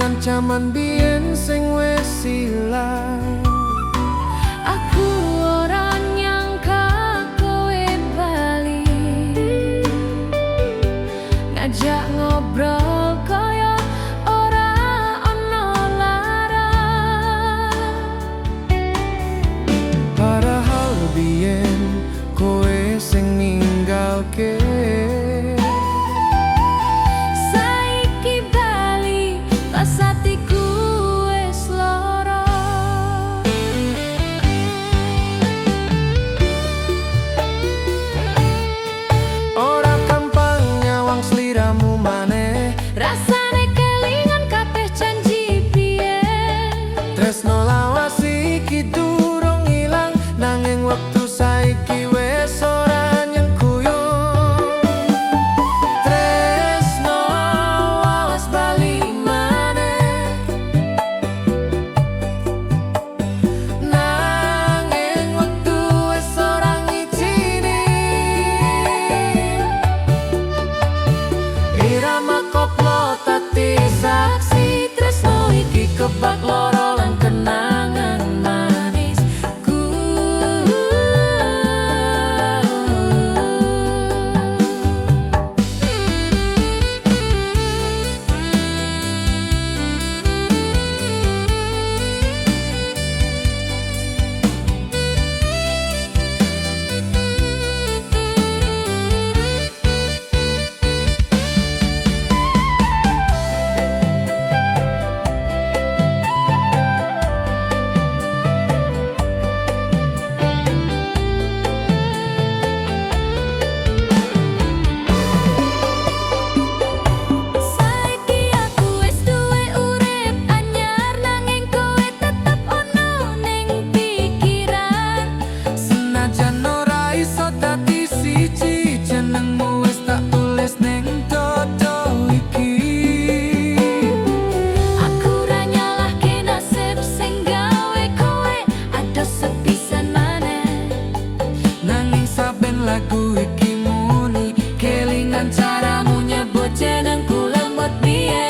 Kelingan jaman biyen sing wis ilang. Aku ora nyangka kowe bali, ngajak ngobrol koyo ora ono lara. Padahal biyen kowe sing ninggalke. Saiki bali pas atiku wis lara. Ora gampang nyawang sliramu maneh. Rasane kelingan kabeh janji biyen. Tresno lawas iki durung ilang, nanging wektu saiki wis ora nyengkuyung. Tresno wis bali maneh, nanging wektu wis ora ngijini. Irama koplo dadi saksi, tresno iki kebak loro lan kenangan manisku. Saiki aku wis duwe urip anyar, nanging kowe tetep ono ning pikiran. Senajan ora iso dadi siji, jenengmu wis tak tulis ning dodo iki. Aku ra nyalahke nasib sing gawe kowe adoh sepisan maneh. Nanging saben lagu iki muni, kelingan caramu nyebut jenengku lembut biyen.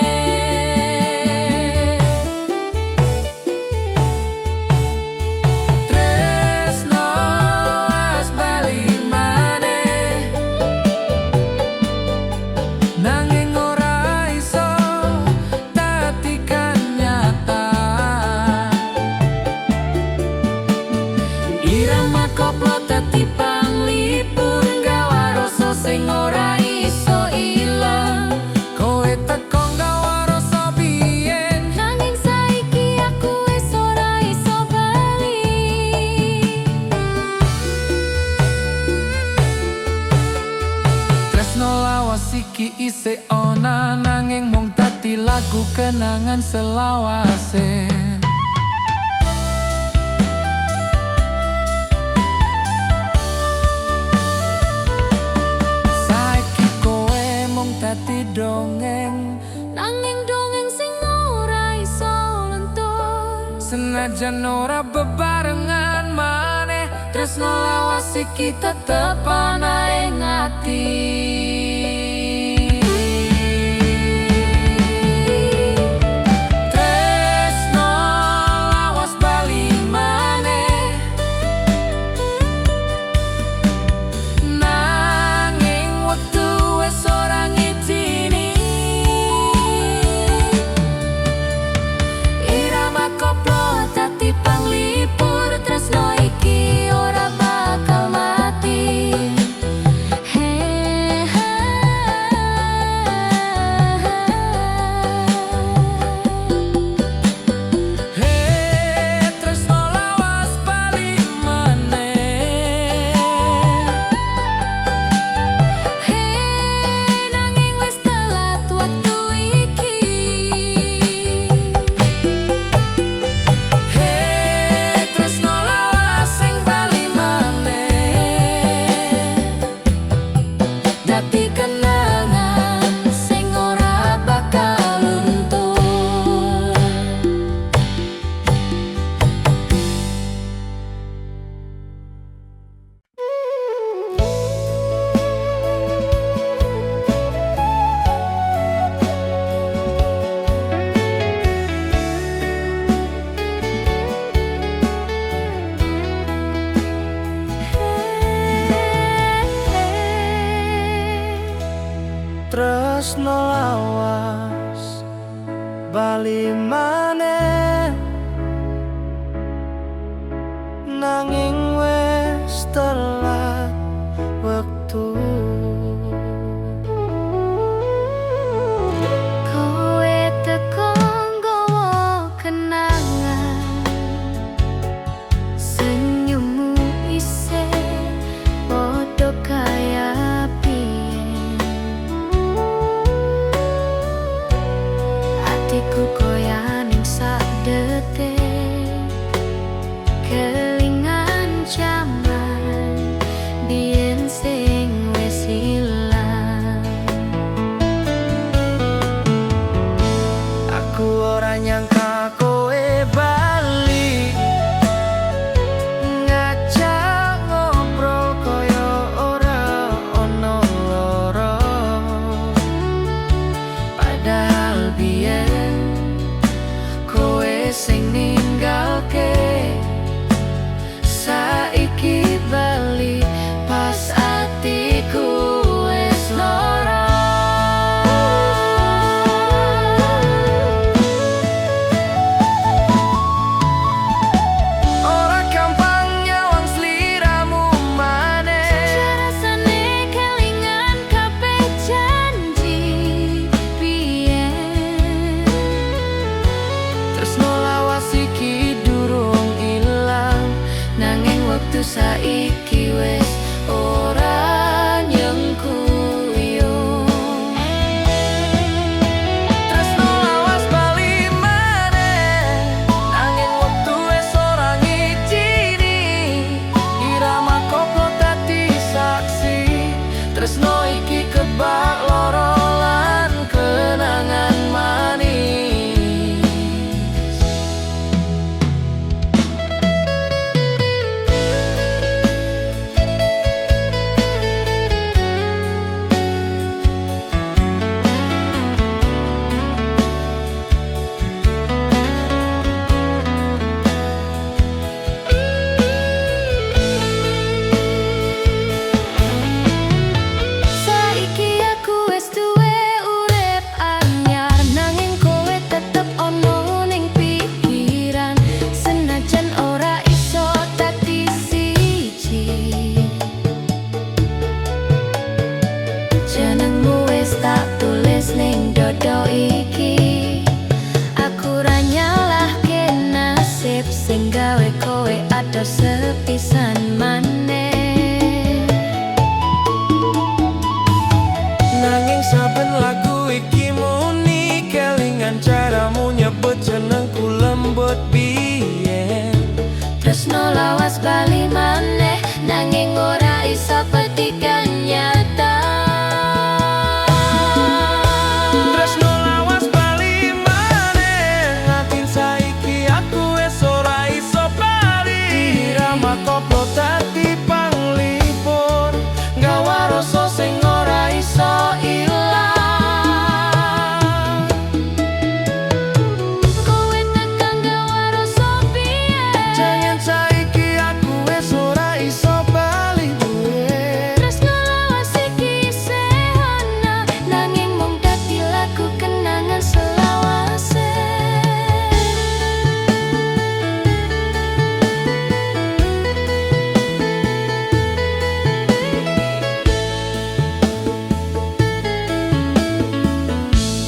Tresno wis bali maneh, nanging ora iso dadi kenyataan. Irama koplo dadi panglipur, gawa rasa sing ora iso ilang. Kowe teko nggawa rasa biyen. Nanging saiki aku wis ora iso bali. Tresno lawas iki isih ana, nanging mung dadi lagu kenangan selawase. Saiki kowe mung dadi dongeng, Nanging dongeng sing ora iso lentur. Senajan ora bebarengan maneh, tresno lawas iki tetep ana ing ati. Tresno lawas bali maneh, nanging wektu wis ora ngijini. Irama koplo dadi panglipur, tresno iki ora bakal mati. He ha. Tresno lawas bali maneh, nanging wis telat wektu. Kowe teko nggawa kenangan, senyummu isih padha kaya biyen. Atiku goyah ning sak detik, kelingan jaman biyen sing wis ilang. Aku ora nyangka kowe bali, ngajak ngobrol koyo ora ono loro. Padahal biyen kowe sing ninggalke, saiki bali pas atiku wis lara. Ora gampang nyawang sliramu maneh. Rasane kelingan kabeh janji biyen. Tresno lawas iki durung ilang, Nanging wektu saiki wis ora nyengkuyung. Tresno lawas bali maneh, nanging wektu wis ora ngijini. Irama koplo dadi saksi, tresno iki kebak loro lan kenangan manis. Saiki aku wis duwe urip anyar, nanging kowe tetep ono ning pikiran, senajan ora iso dadi siji. Jenengmu wis tak tulis ning dodo iki. Aku ra nyalahke nasib sing gawe kowe adoh sepisan maneh. Nanging saben lagu iki muni, kelingan caramu nyebut jenengku lembut biyen. Tresno lawas bali maneh, nanging ora iso dadi kenyataan. Tresno lawas bali maneh, nganti saiki aku wis ora iso bali. Irama koplo dadi panglipur, gawa rasa sing ora iso ilang. Kowe tekan gawa rasa biyen. Jangan saiki aku wis ora iso bali duwe. Tresno lawas iki isih ana, nanging mung dadi lagu kenangan selawase.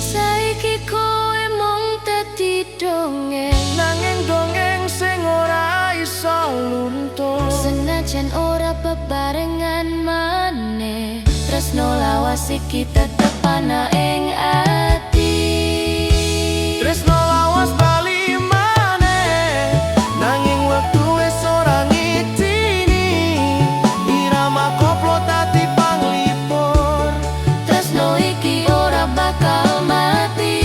Saiki kowe mung dadi dongeng, Nanging dongeng sing ora iso luntur. senajan ora bebarengan maneh. Tresno lawas iki tetep ana ing ati. Tresno lawas bali maneh, nanging wektu wis ora ngijini. Irama koplo dadi panglipur, Tresno iki ora bakal mati.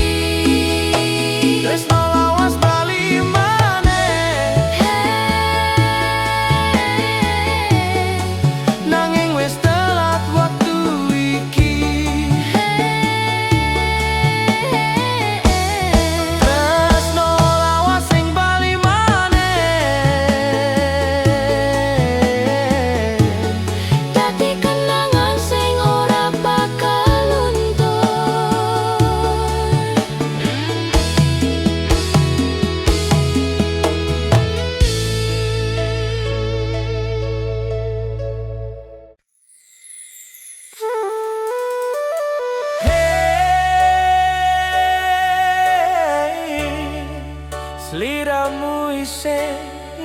Tresno lawas bali maneh, Hey, nanging wis telat wektu iki. Hey. Tresno lawas sing bali maneh, Dadi kenangan sing ora bakal luntur.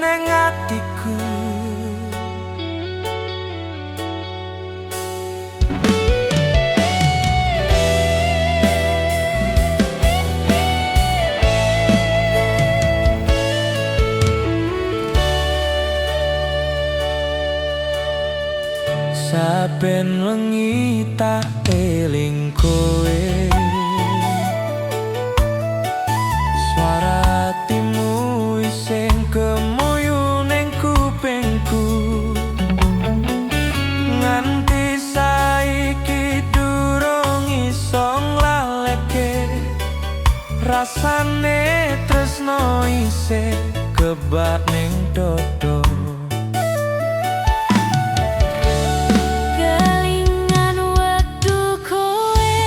neng atiku. Saben wengi tak eling kowe, suara atimu isih kemuyu ning kupingku. Nganti saiki durung iso nglaleke, rasane tresno isih kebak ning dodo. Kelingan wektu kowe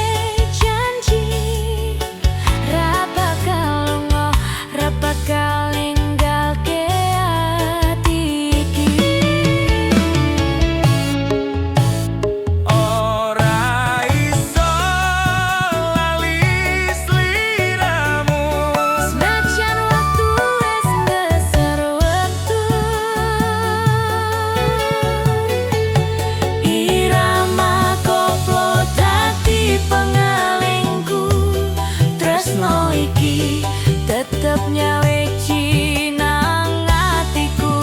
janji ra bakal lunga, ra bakal ninggalke ati iki. Ora iso lali sliramu. Senajan waktu wis ngeser wektu, irama koplo dadi pengelingku. Tresno iki tetep nyawiji nang atiku.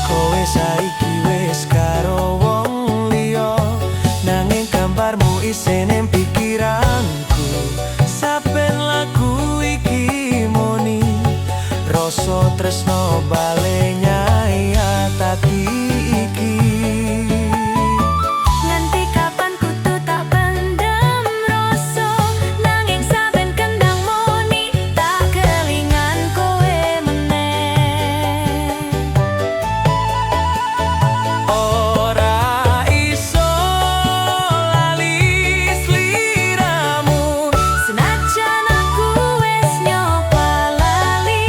Kowe saiki wis karo wong liya, nanging gambarmu isih ning pikiranku. Saben lagu iki muni rasa tresno bali nyayat ati iki. Nganti kapan kudu tak pendem rasa, nanging saben kendang muni tak kelingan kowe meneh. Ora iso lali sliramu. Senajan aku wis nyoba lali,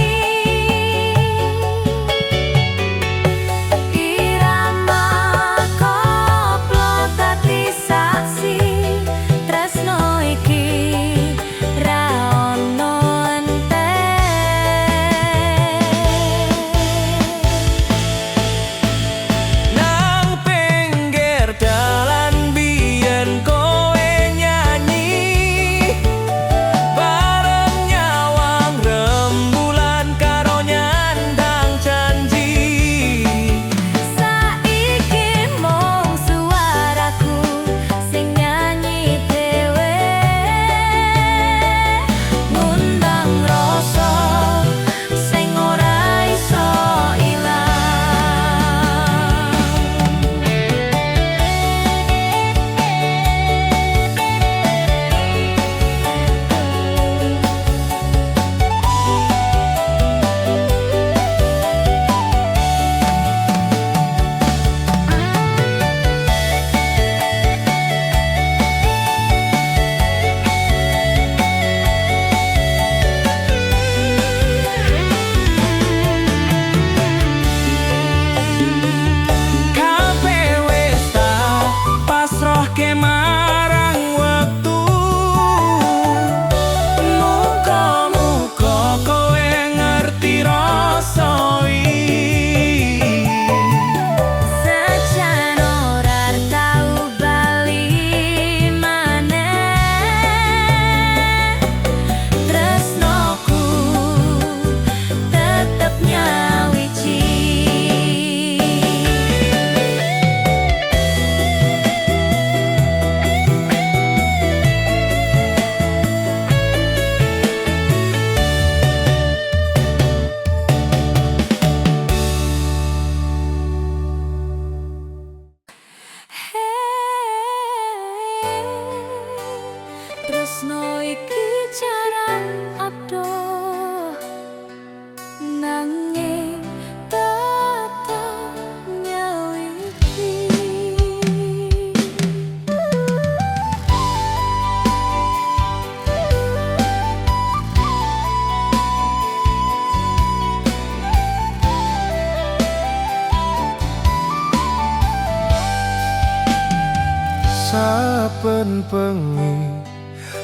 Saben bengi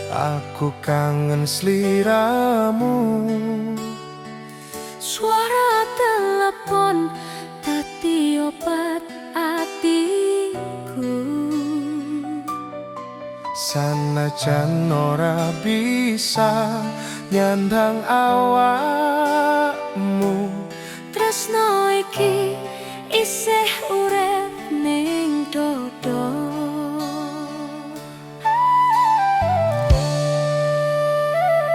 aku kangen sliramu. Suara telepon dadi obat atiku. Sanajan ora bisa nyandang awakmu, Tresno iki isih urip ning dodo.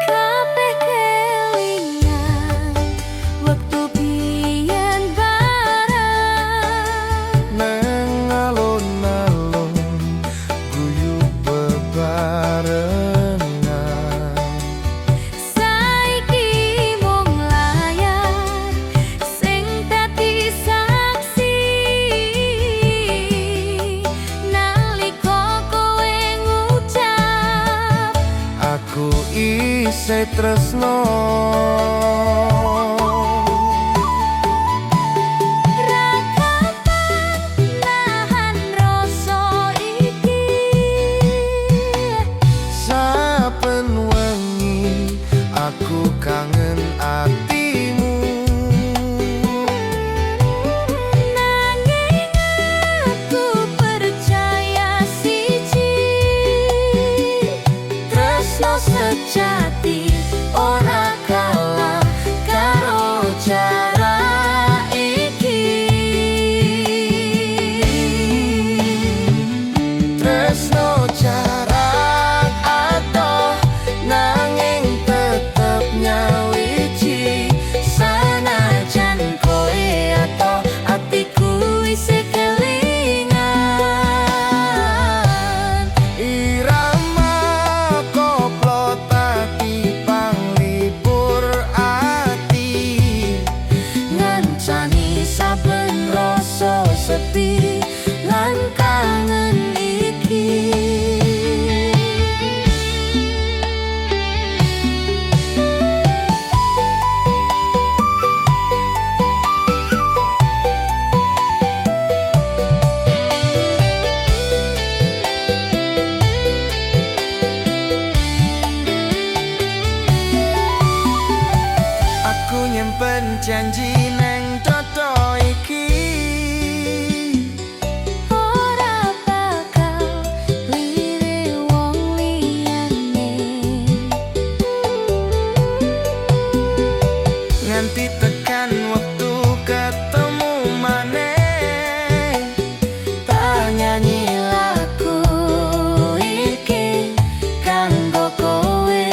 Kabeh kelingan wektu biyen bareng. Neng alun-alun guyu bebarengan. Saiki mung layar sing dadi saksi nalika kowe ngucap Aku isih tresno. Ra kapan nahan rasa iki. Saben wengi aku kangen atimu. Nanging aku percaya siji, tresno sejati ora kalah karo jarak iki. Tresno jarak adoh nanging tetep nyawiji. Sanajan kowe adoh, atiku isih kelingan. Irama koplo dadi panglipur ati. Ngancani saben rasa sepi lan kangen iki. Aku nyimpen janji neng dodo iki. Ora bakal lirik wong liyane. Nganti tekan wektu ketemu maneh. Tak nyanyi lagu iki kanggo kowe.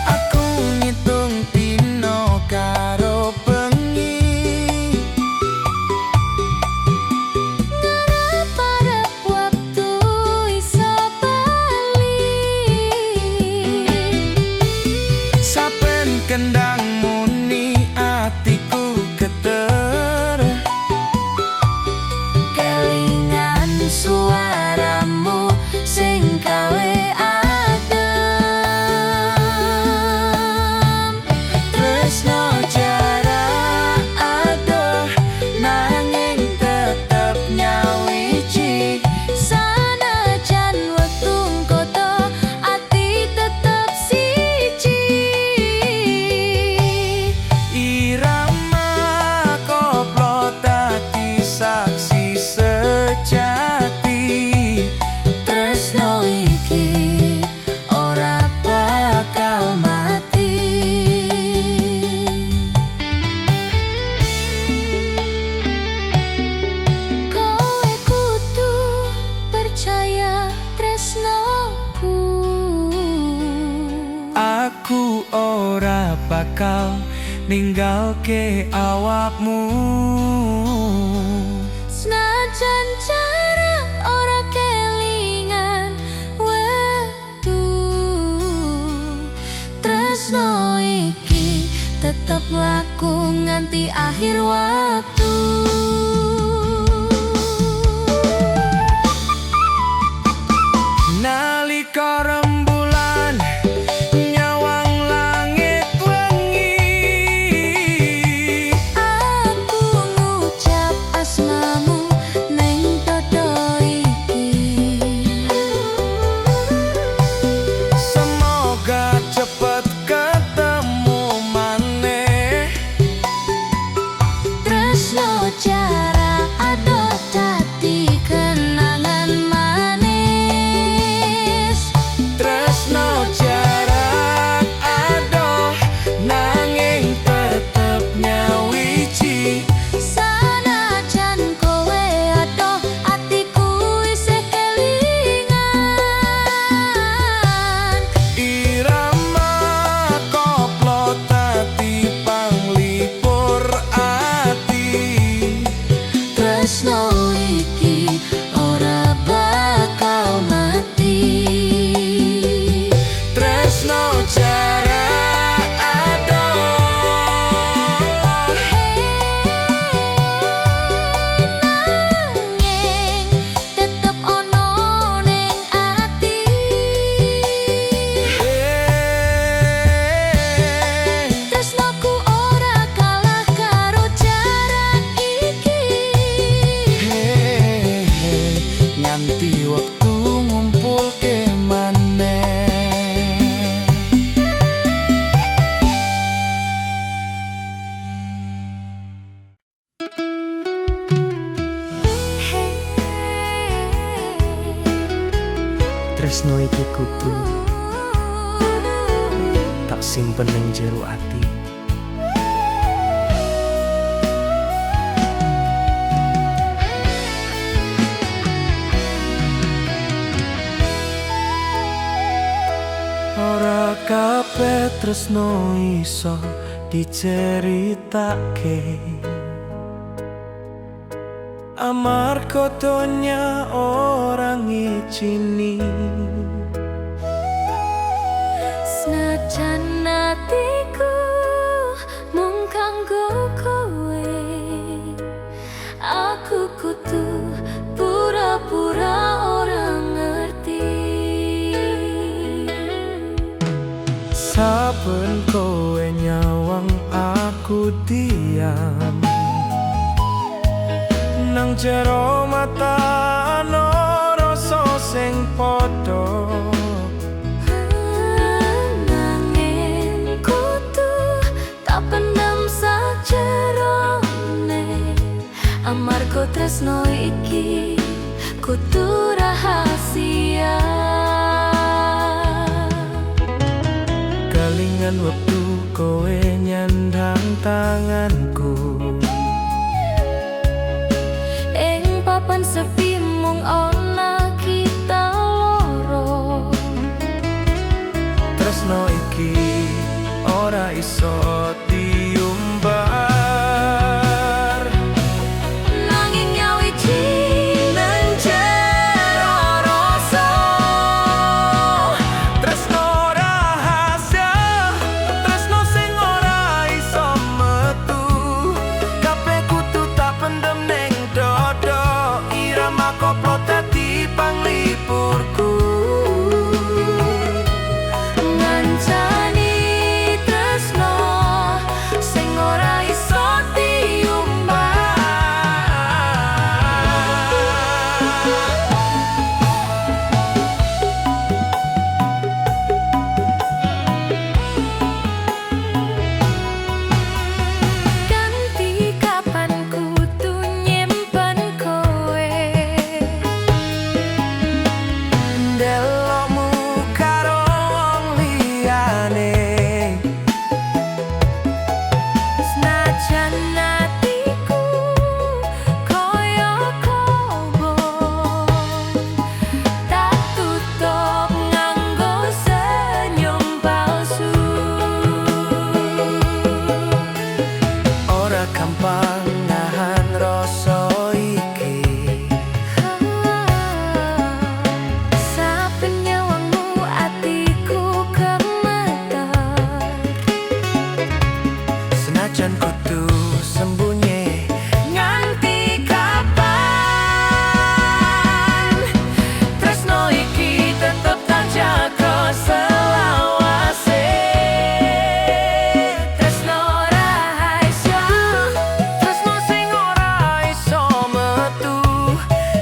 Aku ngitung dino karo bengi. Ngarep-arep wektu iso bali. Saben kendang muni atiku geter. Kelingan suaramu sing gawe adem. Tresno jarak adoh nanging tetep nyawiji. Sanajan wektu koto, ati tetep siji. Irama koplo dadi saksi sejati. Tresno iki ora bakal mati. Kowe kudu percaya tresnoku. Aku ora bakal ninggalke awakmu. Senajan jarak ora kelingan wektu, tresno iki tetep laku nganti akhir waktu. Nalika rembulan nyawang langit wengi, Aku ngucap asmamu neng dodo. iki kudu tak simpen ning jero ati. Ora kabeh tresno iso diceritake, amarga donya ora ngijini. Senajan atiku mung kanggo kowe, aku kudu pura-pura ora ngerti. Saben kowe nyawang aku diam, nang jero mata ana rasa sing padha. Nanging kudu tak pendem sajerone, amarga tresno iki kudu rahasia. Kelingan wektu kowe nyandang tanganku, Ing papan sepi mung ana kita loro. Tresno iki ora iso diumbar. Nanging nyawiji Nang jero rasa, tresno rahasia, tresno sing ora iso metu. Kabeh kudu tak pendem ning dada, irama koplo dadi panglipurku. Ngancani tresno sing ora iso diumbar. Ganti kapan kudu nyimpen kowe, Ndelokmu karo wong liyane, senajan atiku koyo kobong, tak tutup nganggo senyum palsu. Ora gampang nahan rasa iki. Saben nyawangmu atiku gemeter. Senajan kudu sembunyi, Nganti kapan tresno iki tetep tak jaga selawase. Tresno rahasia, Tresno sing ora iso metu,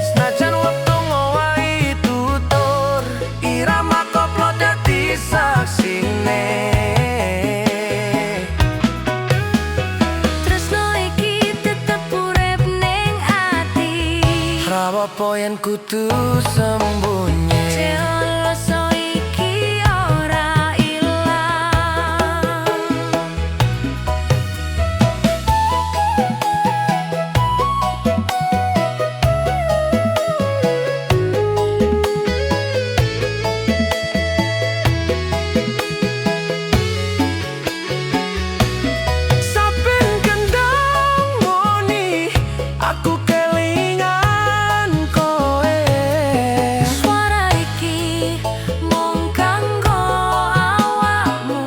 senajan wektu ngowahi tutur, irama koplo dadi saksine. Tresno iki tetep urip ning ati. Ra apa yen kudu sembunyi. Rasa iki ora ilang. Saben kendang muni, aku kelingan kowe. Suara iki mung kanggo awakmu.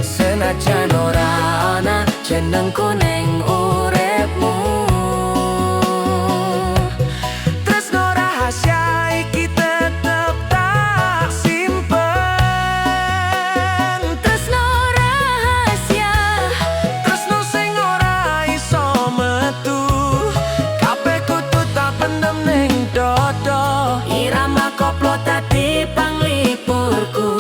Senajan ora ana Jenengku ning uripmu. Tresno rahasia iki tetep tak simpen. Tresno rahasia, Tresno sing ora iso metu, kabeh kudu tak pendem ning dada, irama koplo dadi panglipurku.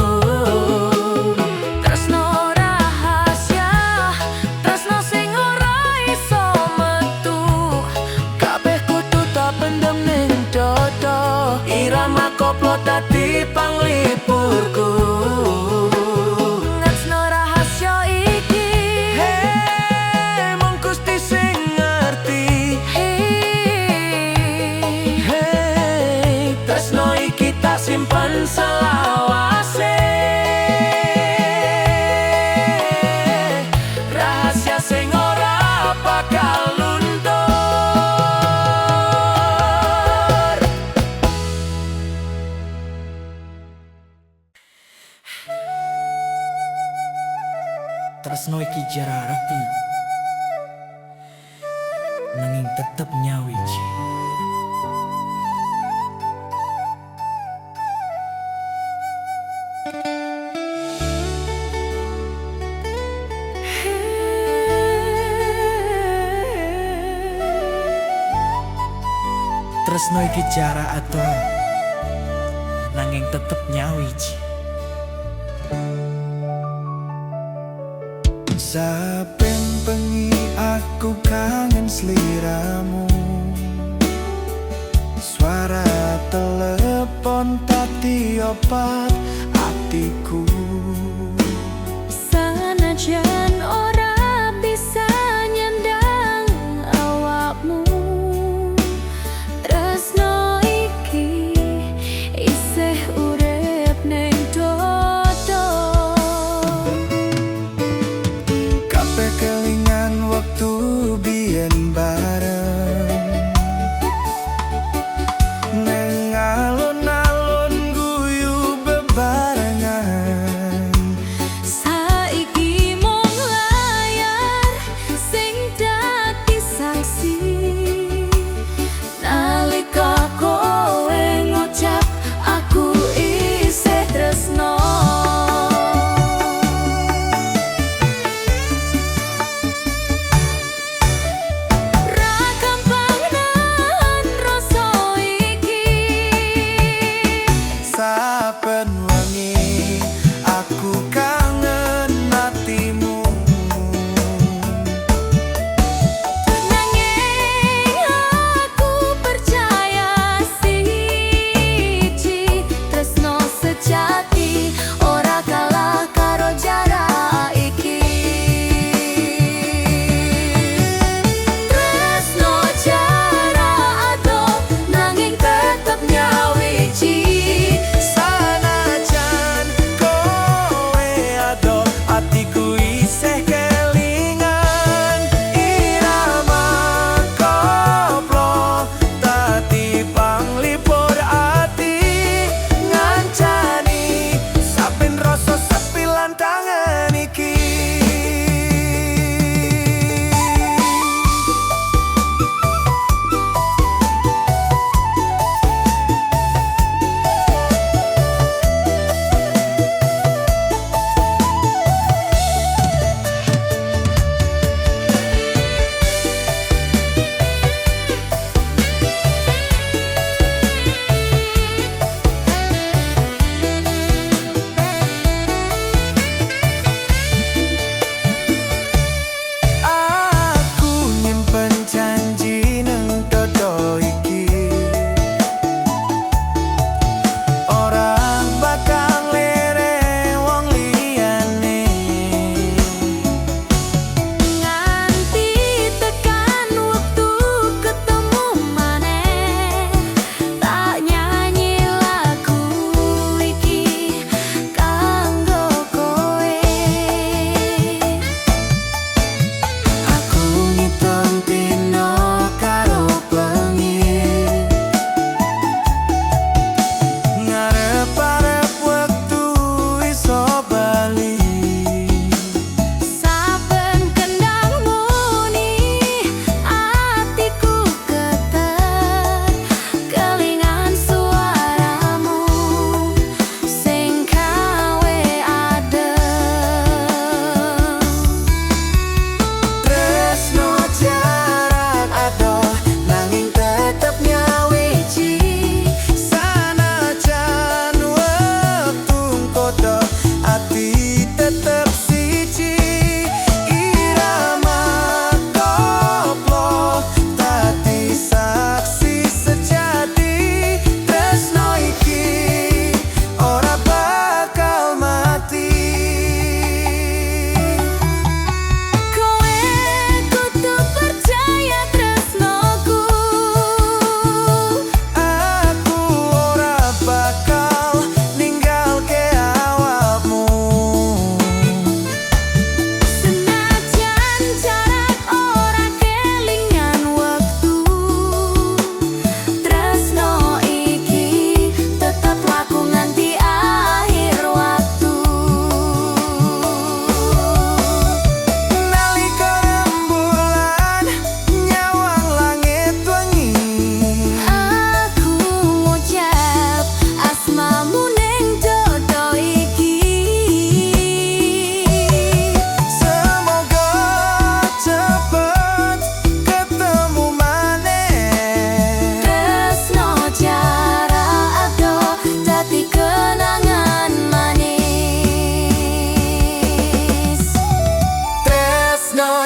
Tresno rahasia, tresno sing ora Tresno iki jara arti, nanging tetep nyawiji. Tresno iki jara adoh, nanging tetep nyawiji. Saben bengi aku kangen sliramu. Suara telepon dadi obat atiku. Sanajan ora bisa nyandang awakmu, tresno iki isih urip ning dodo. Kabeh kelingan wektu biyen bareng. Neng alun-alun guyu bebarengan. Saiki mung layar sing dadi saksi. Nalika kowe ngucap aku isih tresno.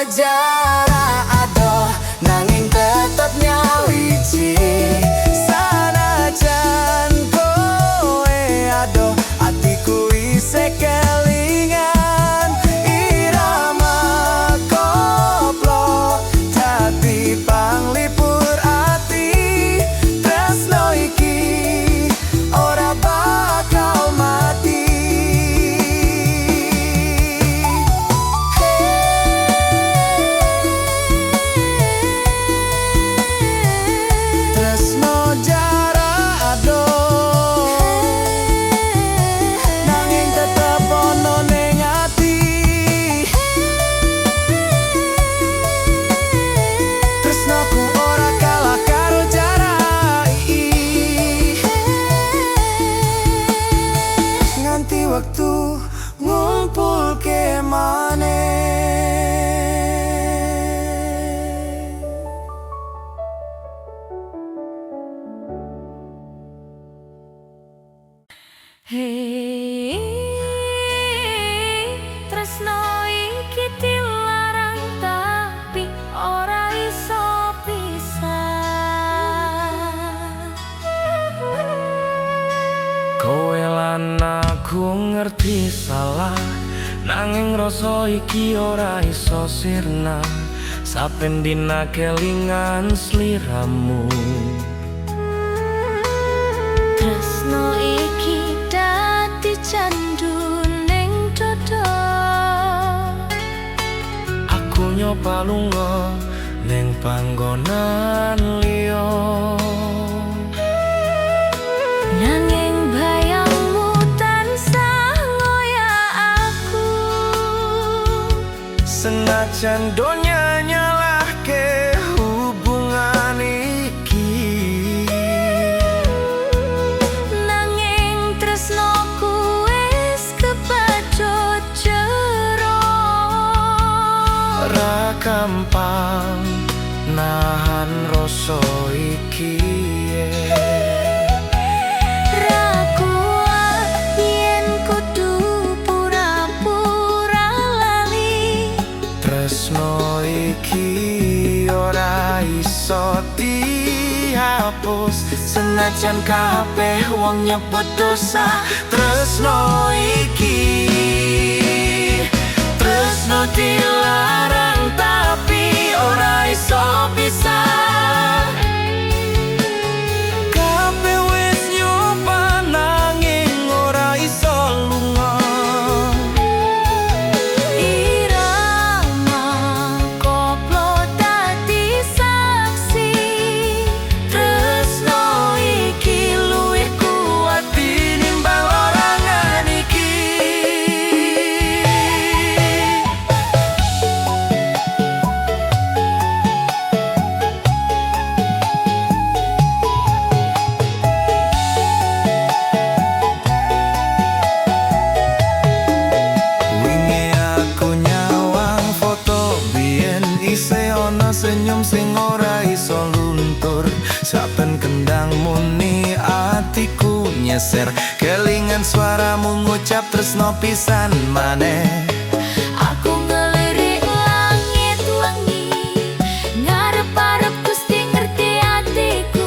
Jarak adoh nanging tetep nyawiji. Sanajan kowe adoh, atiku isih kelingan. Irama koplo dadi panglipur ati. Tresno iki ora bakal mati. Tresno jarak adoh nanging tetep ana ning ati. Tresnoku ora kalah karo jarak iki. Nganti wektu ngumpulke maneh. Hei, tresno iki dilarang tapi ora iso pisah. Kowe lan aku ngerti salah, nanging rasa iki ora iso sirna. Saben dina kelingan sliramu. Tresno iki dadi candu ning dodo. Aku nyoba lunga ning panggonan liya. Nanging bayangmu tansah ngoyak aku. Senajan donya nyalahke hubungan iki, Nanging tresnoku wis kebacut jero. Ra gampang nahan rasa iki. Ra kuat yen kudu pura-pura lali. Tresno iki ora iso dihapus, senajan kabeh wong nyebut dosa. Tresno iki, tresno dilarang tapi ora iso pisah. Kabeh wis nyoba nanging ora iso lunga. Irama koplo dadi saksi. Tresno iki luwih kuat tinimbang larangan iki. Wingi aku nyawang foto biyen, isih ana senyum sing ora iso luntur. Saben kendang muni atiku nyeser, kelingan suaramu ngucap tresno pisan maneh. Aku ngelirik langit wengi, ngarep-arep Gusti ngerti atiku.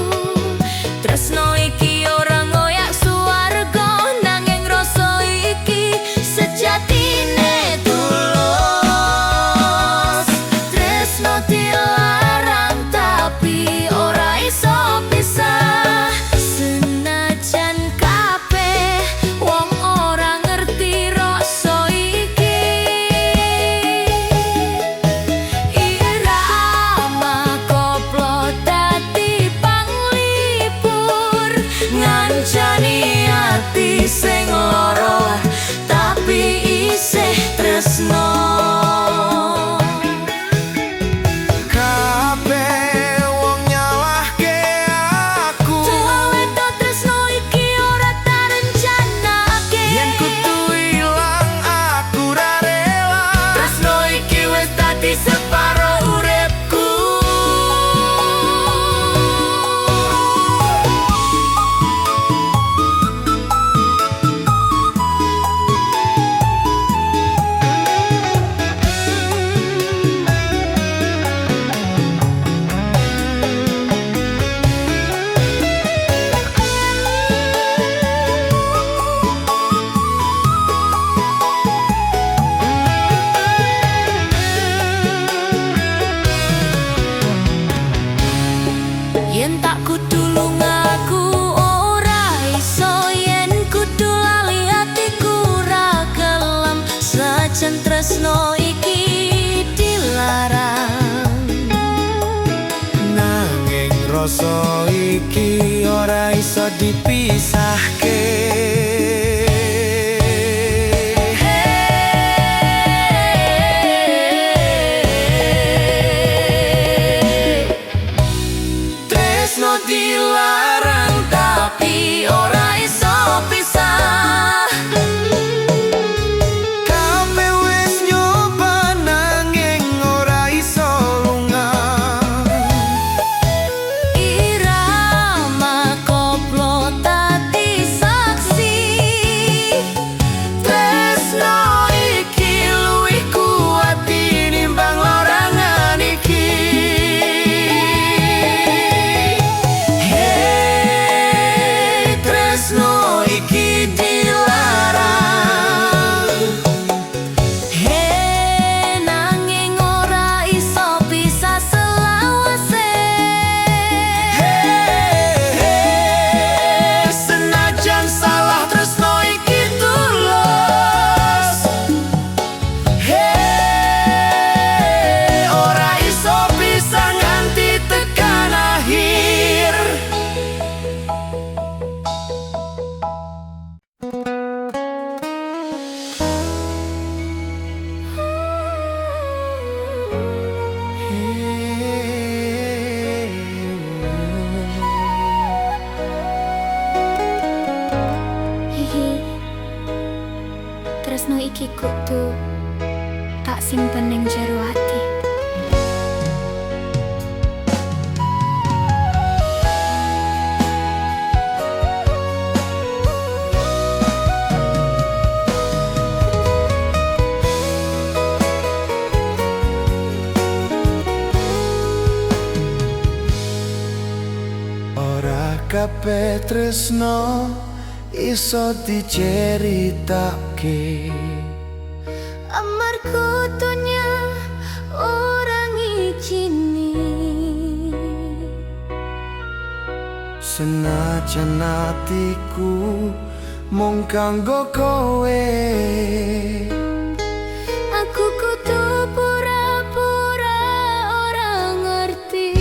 Tresno iki ora ngoyak swarga, nanging rasa iki sejatine tulus. Tresno dilarang tapi ora iso pisah. Senajan kabeh wong ora ngerti rasa iki. Irama koplo dadi panglipur, Ngancani ati sing lara tapi isih tresno. Kabeh wong nyalahke aku. Tuwa tresno iki ora tarencanake. Yen kudu ilang aku ra rela. Tresno iki wis dadi separo uripku. Senajan tresno iki dilarang, Nanging rasa iki ora iso dipisahke. Tresno dilarang tapi ora iso pisah. Kabeh wis nyoba nanging ora iso lunga. Irama koplo dadi saksi. Tresno iki luwih kuat tinimbang larangan iki. Hei, tresno iki dilarang. He, nanging ora iso pisah selawase. Hei, senajan salah tresno iki tulus. Hei, ora iso pisah nganti tekan akhir. Hihi. Tresno iki kudu tak simpen ning jero ati. Ora kabeh tresno iso diceritake. Amarga donya ora ngijini. Senajan atiku mung kanggo kowe. Aku kudu pura-pura ora ngerti.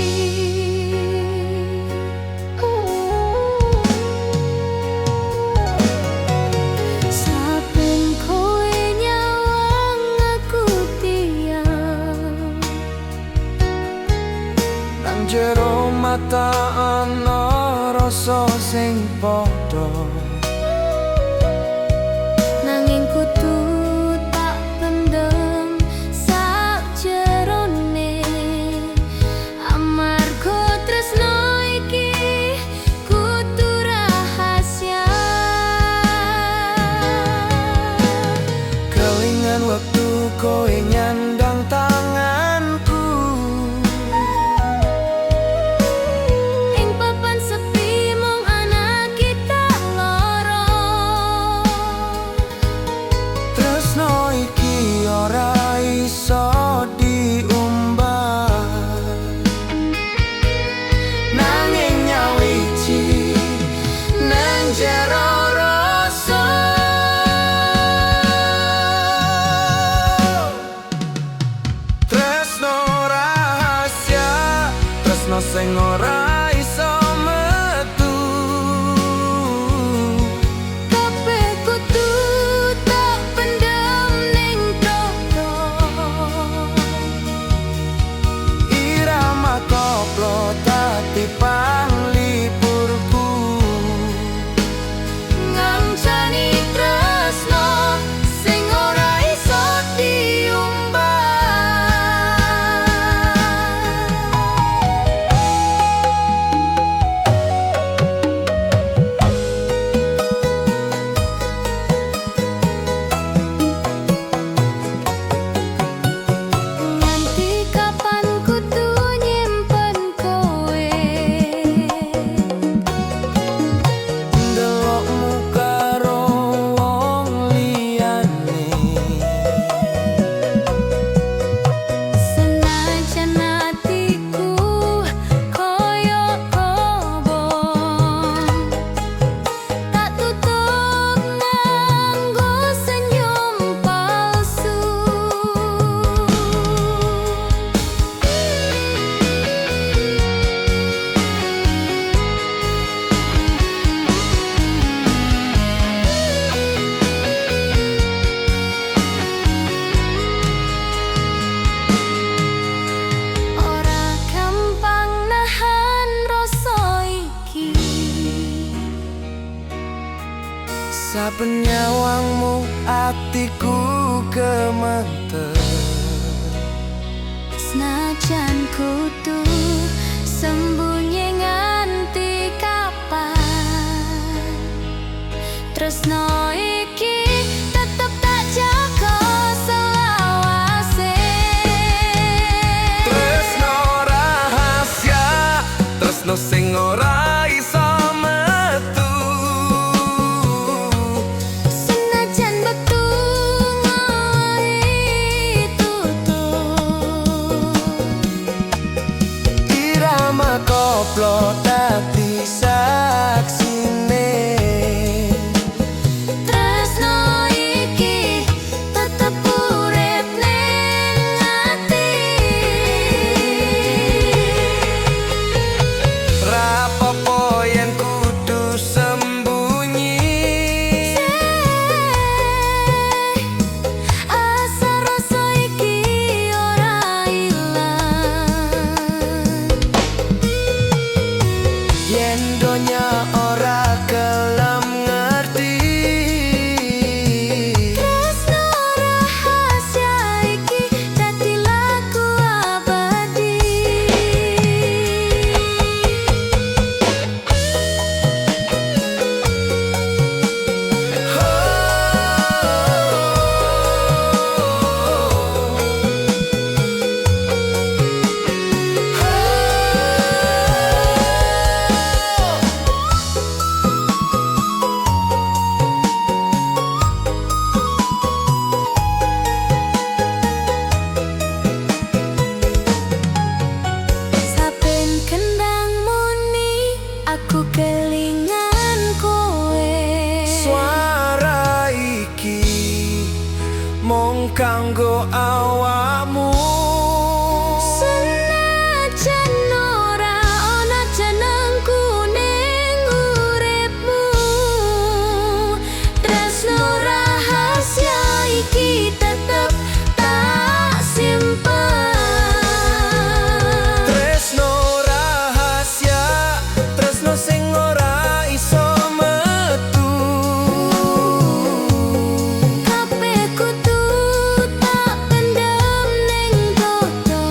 Saben kowe nyawang aku diam. Nang jero mata ana rasa sing padha. Nanging kudu tak pendem sakjerone. Amarga tresno iki kudu rahasia. Kelingan wektu kowe nyandang tanganku. Ing papan sepi mung ana kita loro. Tresno iki ora iso diumbar. Nanging nyawiji nang jero rasa. Tresno rahasia, tresno sing ora iso metu. Kabeh kudu tak pendem ning dodo. Irama koplo dadi panglipurku. Ngancani tresno sing ora iso diumbar. Saben nyawangmu atiku kementer. Senajan kudu sembunyi nganti kapan, tresno iki tetep tak jaga selawase. Tresno rahasia, tresno sing ora iso metu. Senajan wektu ngowahi tutup, Irama koplo dadi saksine. Tresno iki tetep urip ning ati. Rapopo yen kudu sembunyi. Asa rasa iki ora ilang. Yen donya ora gelem ngerti, Tresno rahasia iki dadi lagu abadi. Saben kendang muni aku kelingan kowe. Suara iki mung kanggo awakmu. Senajan ora ana jenengku ning uripmu, tresno rahasia iki tetep tak simpen. Tresno rahasia, tresno sing ora iso metu. Kabeh kudu tak pendem ning dodo.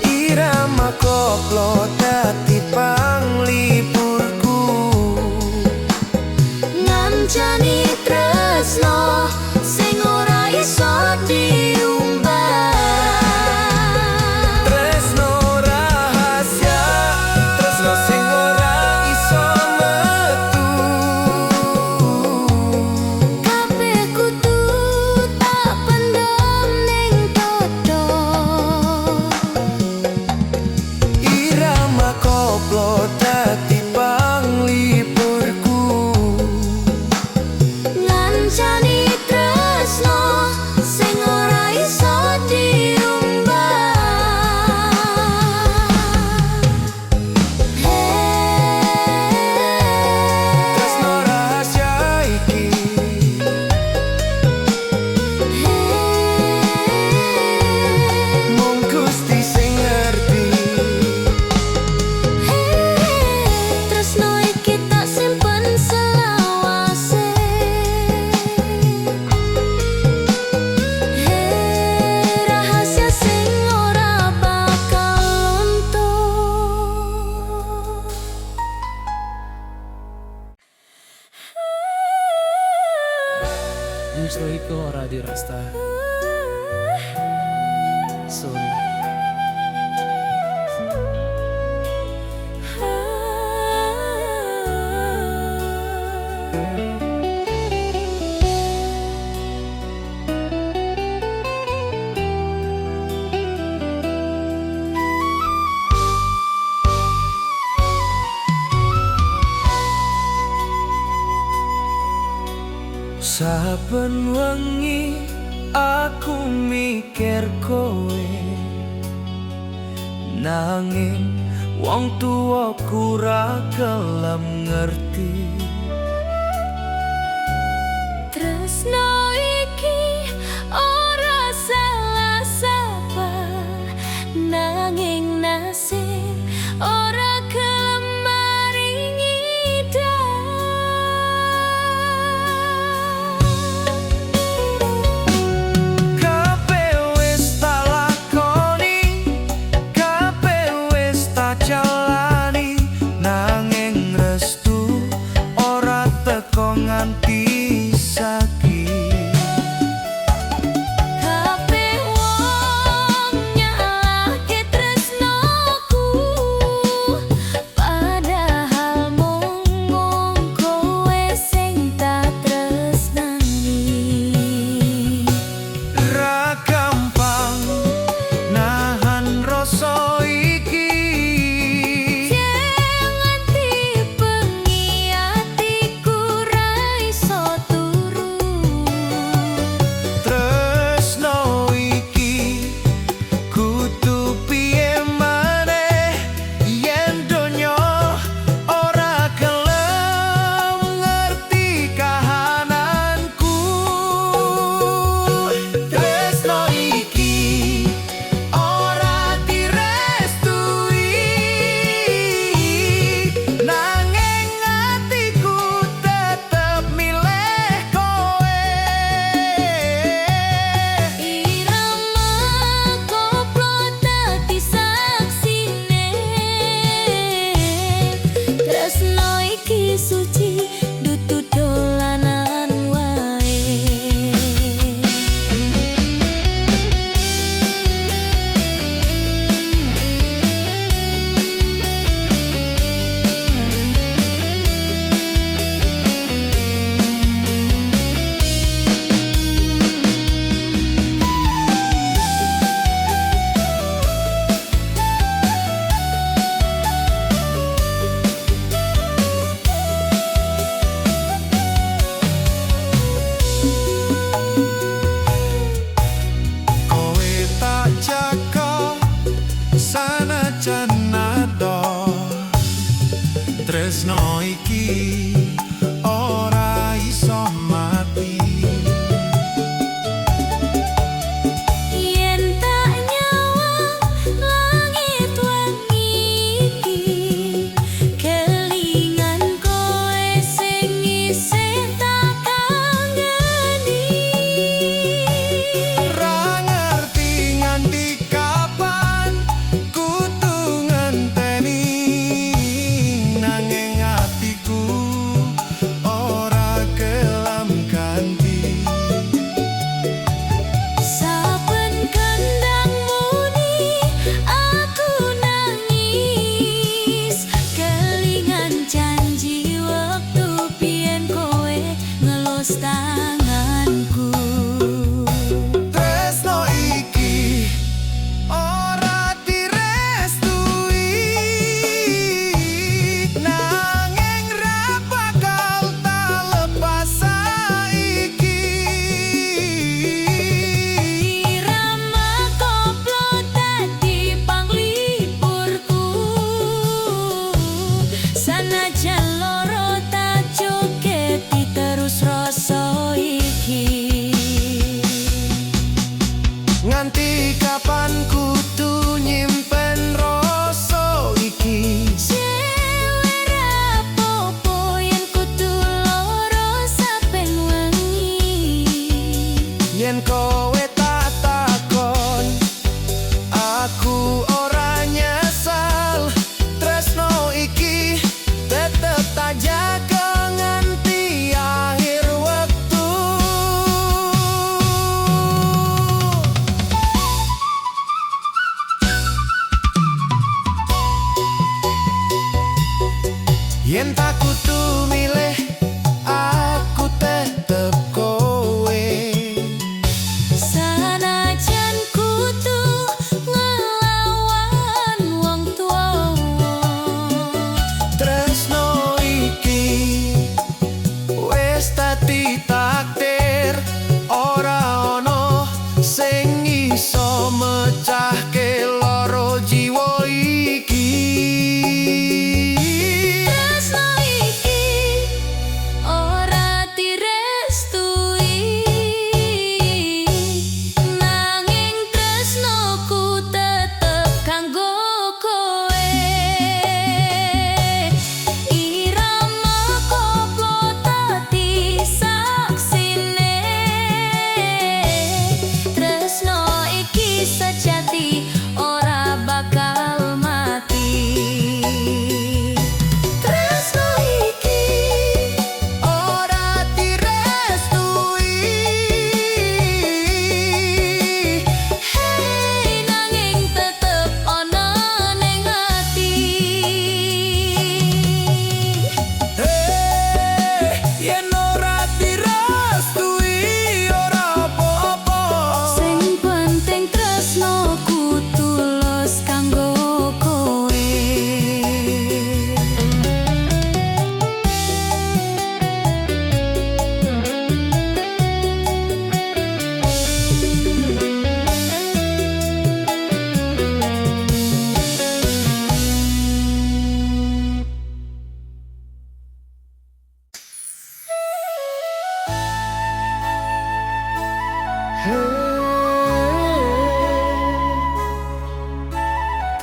Irama koplo dadi pangliburku. Ngancani tresno sing ora iso diumbar. Tresno rahasia, tresno sing ora iso metu. Kabeh kudu tak pendem ning dodo. Irama koplo dadi pangliburku. Ngancani tresno sing ora iso diumbar. Tresno rahasia iki mung Gusti sing ngerti. Tresno iki tak simpen selawase. Rahasia sing ora bakal luntur. Gusto iko Radio Rasta. Sorry. Saben wengi aku mikir kowe, nanging wong tuaku ra gelem ngerti. Tresno iki ora salah sapa, nanging nasib ora gelem maringi dadi. Yen kowe tak takon, aku ora nyesal. Tresno iki tetep tak jaga nganti akhir wektu. Yen tak kudu milih, aku tetep kowe. Sanajan kudu ngelawan wong tuwa. Tresno iki wis dadi takdir, ora ono sing iso mecahke loro jiwa iki. Tresno iki ora direstui, nanging tresnoku tetep kanggo kowe. Irama koplo dadi saksine, tresno iki sejati ora bakal mati. Tresno iki ora direstui. Hei, nanging tetep ana ning ati. Hei, yen ora direstui ora apa-apa. Sing penting tresnoku tulus kanggo kowe.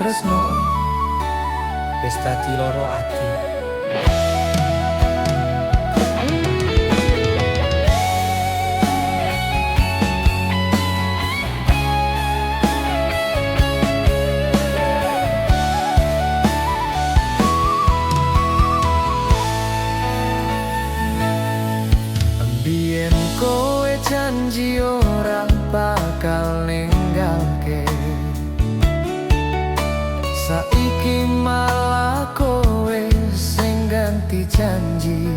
Tresno wis dadi loro ati. Biyen kowe janji ora bakal ninggalke, saiki malah kowe sing ganti janji.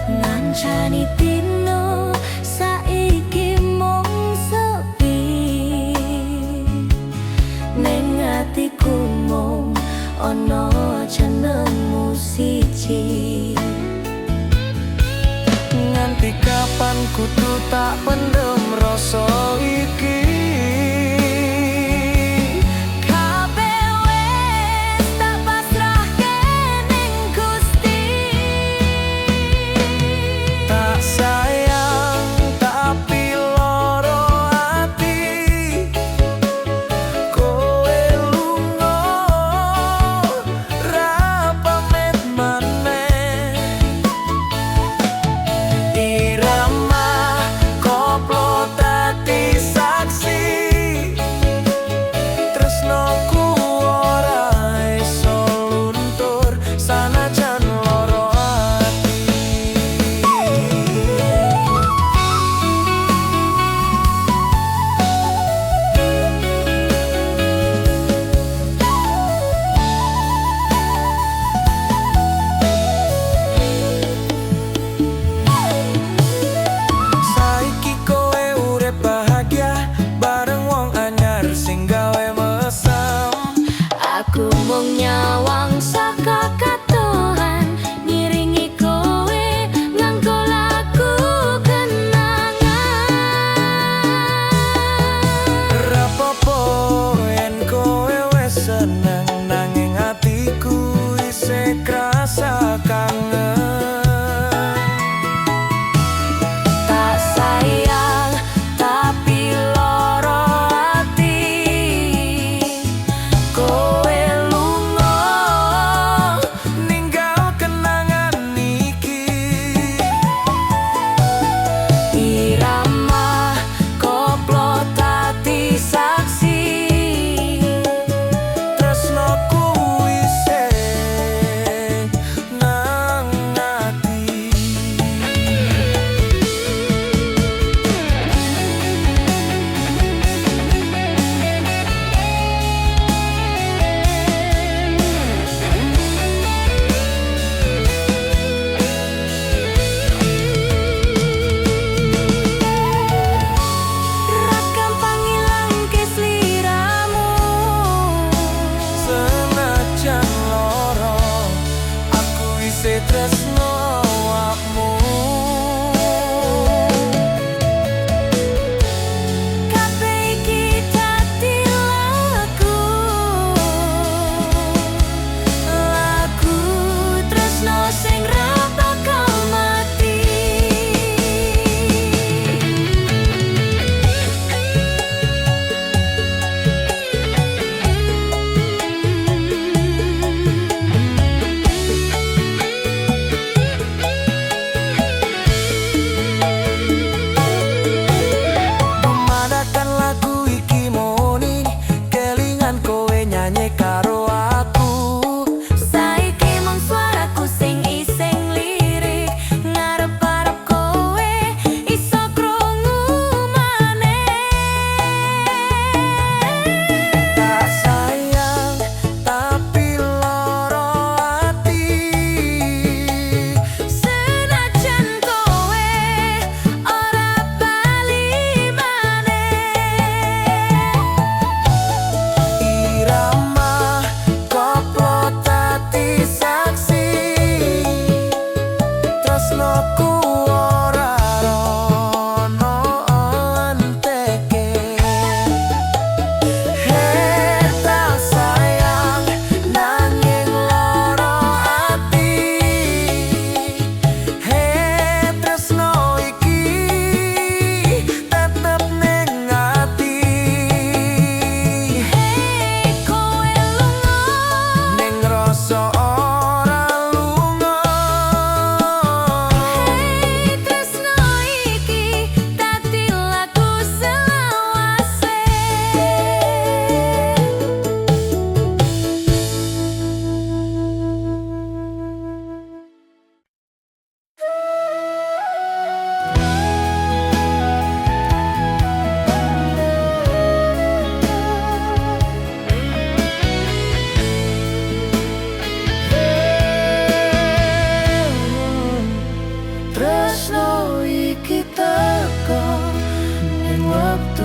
Ngancani dino saiki mung sepi, ning atiku mung ana jenengmu siji. Nganti kapan kudu tak pendem rasa iki? Kabeh wis tak pasrahke ning Gusti. Tak sayang tapi loro ati, kowe lunga ra pamit maneh. Irama koplo dadi saksi.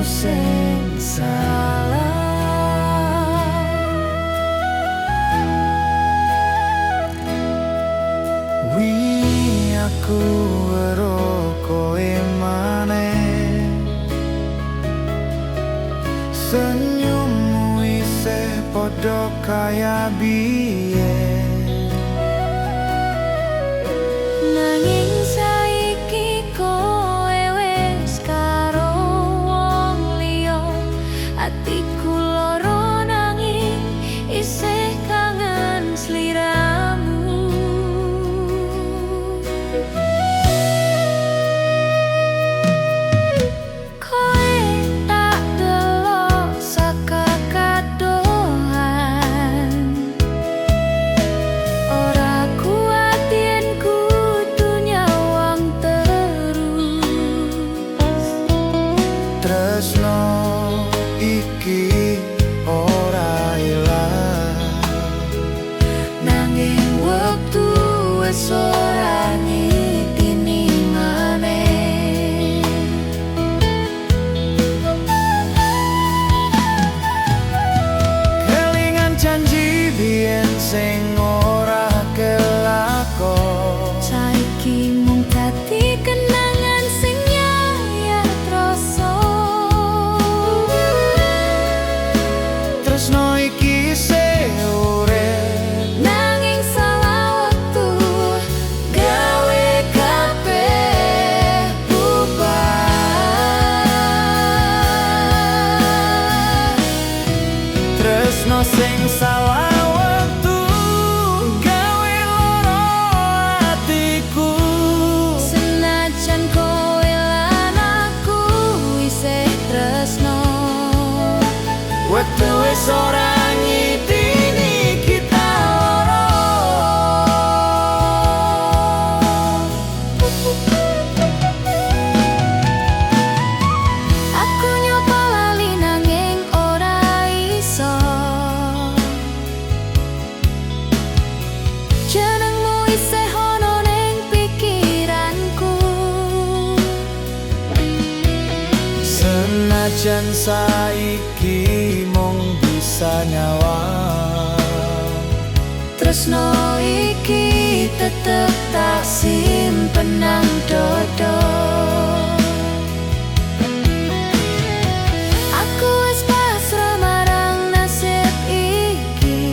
sing salah. Wingi aku weruh kowe maneh, senyummu isih padha kaya biyen. Nanging saiki kowe wis karo wong liya, atiku lara nanging isih kangen sliramu. Kowe tak delok saka kadohan, ora kuat yen kudu nyawang terus. Tresno iki ora ilang, Nanging wektu wis ora ngitini maneh. Kelingan janji biyen sing ora kelakon. Saiki mung dadi kenangan sing nyayat rasa. Tresno iki isih urip, Nanging salah wektu gawe kabeh bubar. Tresno sing salah wektu gawe lara atiku. Senajan kowe lan aku isih tresno, Wektu wis ora ngitini kita loro. Aku nyoba lali nanging ora iso. Jenengmu isih ono ning pikiranku. Senajan saiki mung bisa nyawang, Tresno iki tetep tak simpen nang dodo. Aku wis pasrah marang nasib iki.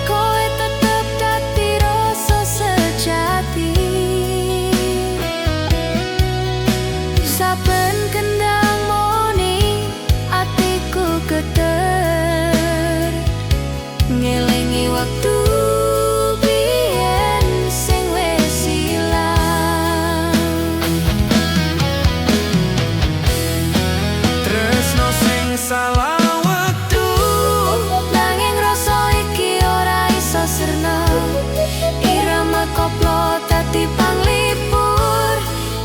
Kowe tetep dadi rasa sejati. Saben kendang moni atiku geter, ngelingi wektu biyen sing wis ilang. Tresno sing salah wektu, Nanging rasa iki ora iso sirna. Irama koplo dadi panglipur,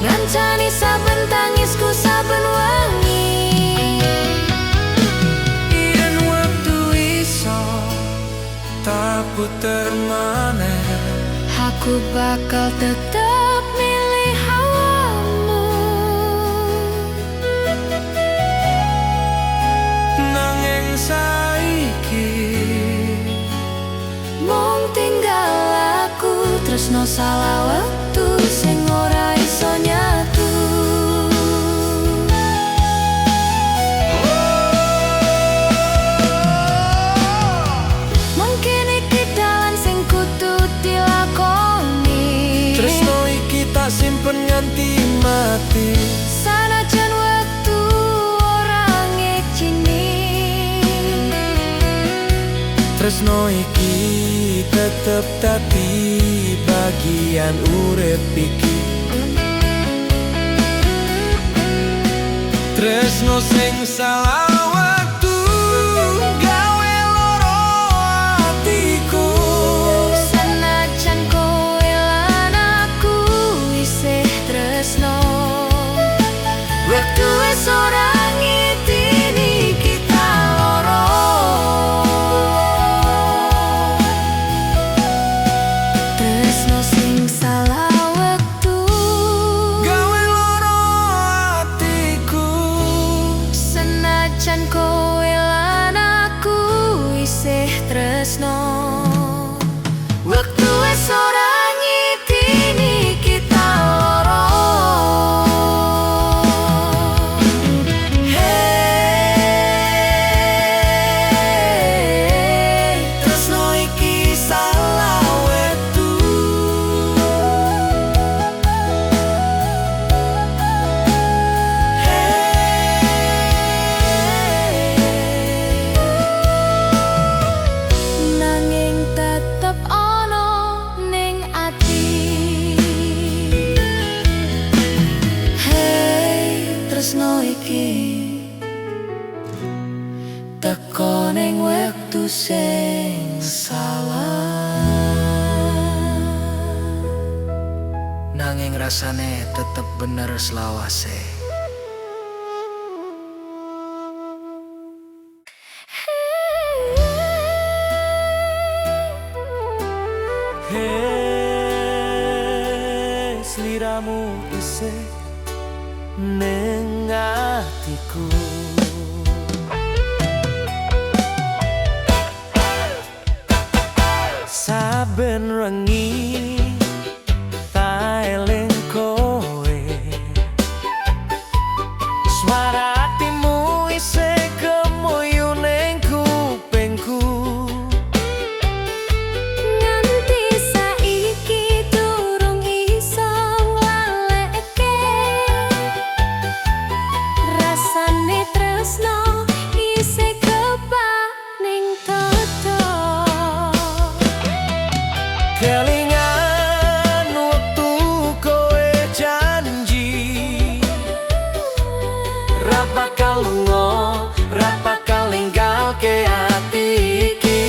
ngancani saben tangisku saben wengi. Yen wektu iso tak puter maneh, Aku bakal tetep milih awakmu. Nanging saiki Mung tinggal aku, tresno salah wektu sing ora iso nyatu. Mungkin iki dalan sing kudu dilakoni. Tresno iki tak simpen nganti mati. Sanajan wektu ora ngijini. Tresno iki tetep dadi bagian urip iki. Tresno sing salah wektu gawe loro atiku. Senajan kowe lan aku isih tresno, wektu wis ora ngitini kita loro. Tresno sing salah wektu gawe loro iki teko ning wektu sing salah. Nanging rasane tetep bener selawase. Hei, sliramu isih ning atiku. Saben wengi ta eling kowe, suara atimu isih gemuyu ning kupingku. Nganti saiki durung iso nglaleke, rasane tresno isih kebak ning dodo. Kelingan wektu kowe janji ra bakal lunga, ra bakal ninggalke ati iki.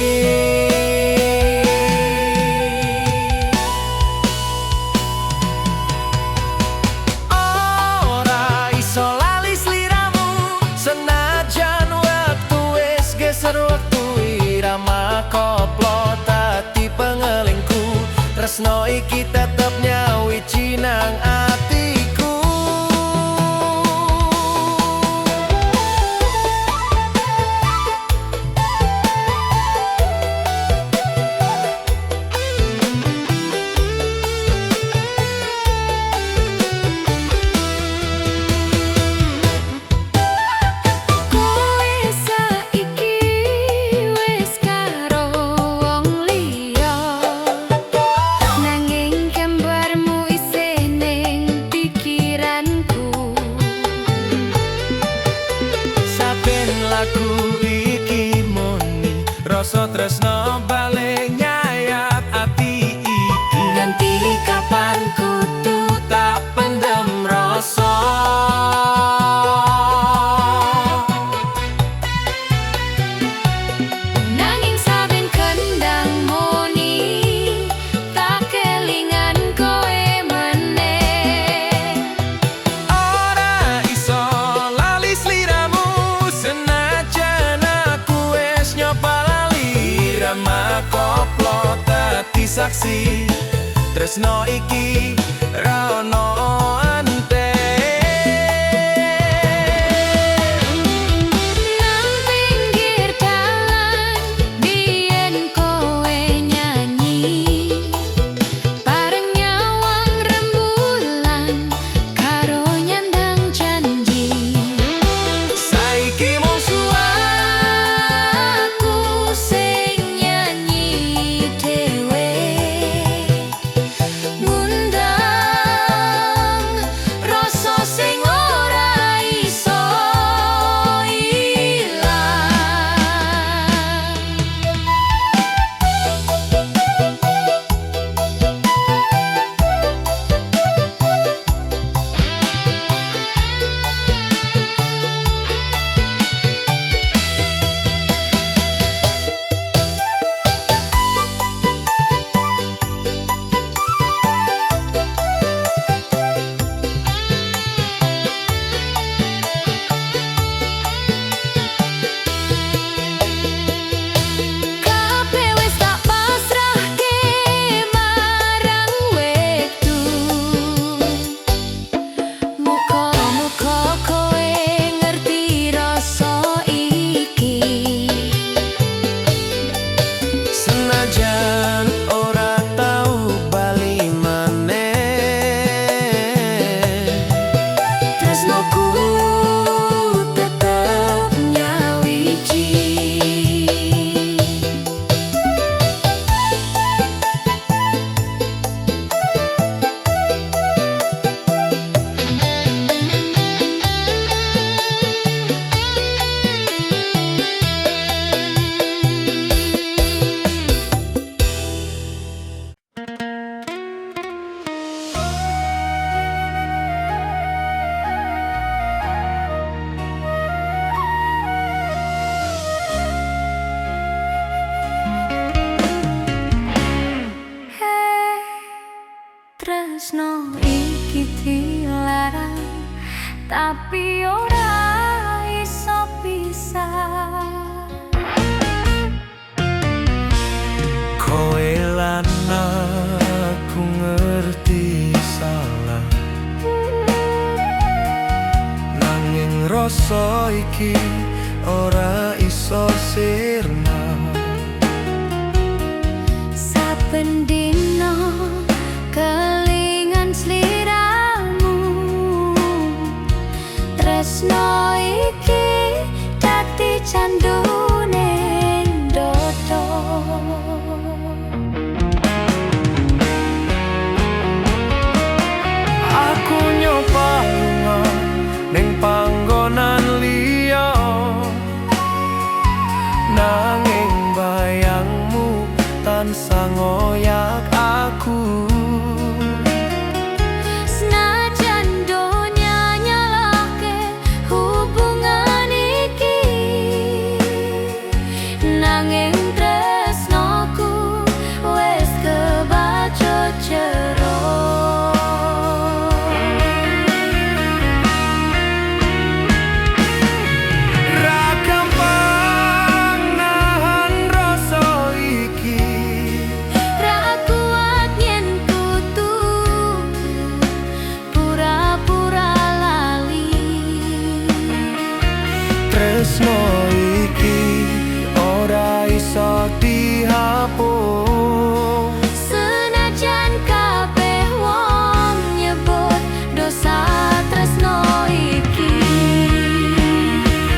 Ora iso lali sliramu, senajan wektu wis geser wektu irama koplo dadi pengelingku. Tresno iki tetep nyawiji nang atiku. Kowe saiki wis karo wong liya, nanging gambarmu isih ning pikiranku. Saben lagu iki muni Rasa tresno balik nyayat ati iki. Nganti kapan kudu Tak pendem rasa. Nanging saben kendang muni tak kelingan kowe meneh. Ora iso lali sliramu, senajan aku wis nyoba lali. Irama koplo dadi saksi tresno iki ra ono ante. Nang pinggir dalan biyen kowe nyanyi, bareng nyawang rembulan karo nyandang janji. Saiki mung Aku sing nyanyi dhewe, ngundang Dilarang tapi ora iso pisah. Kowe lan aku ngerti salah, nanging rasa iki ora iso sirna. Saben dino kelingan sliramu, tresno iki dadi candu ning dodo. Aku nyoba lunga ning panggonan liya, nanging bayangmu tansah ngoyak aku. Senajan donya nyalahke hubungan iki, nanging tresnoku wis kebacut jero. Ra gampang nahan rasa iki. Ra kuat yen kudu pura-pura lali. Tresno iki ora iso dihapus. Senajan kabeh wong nyebut dosa tresno iki.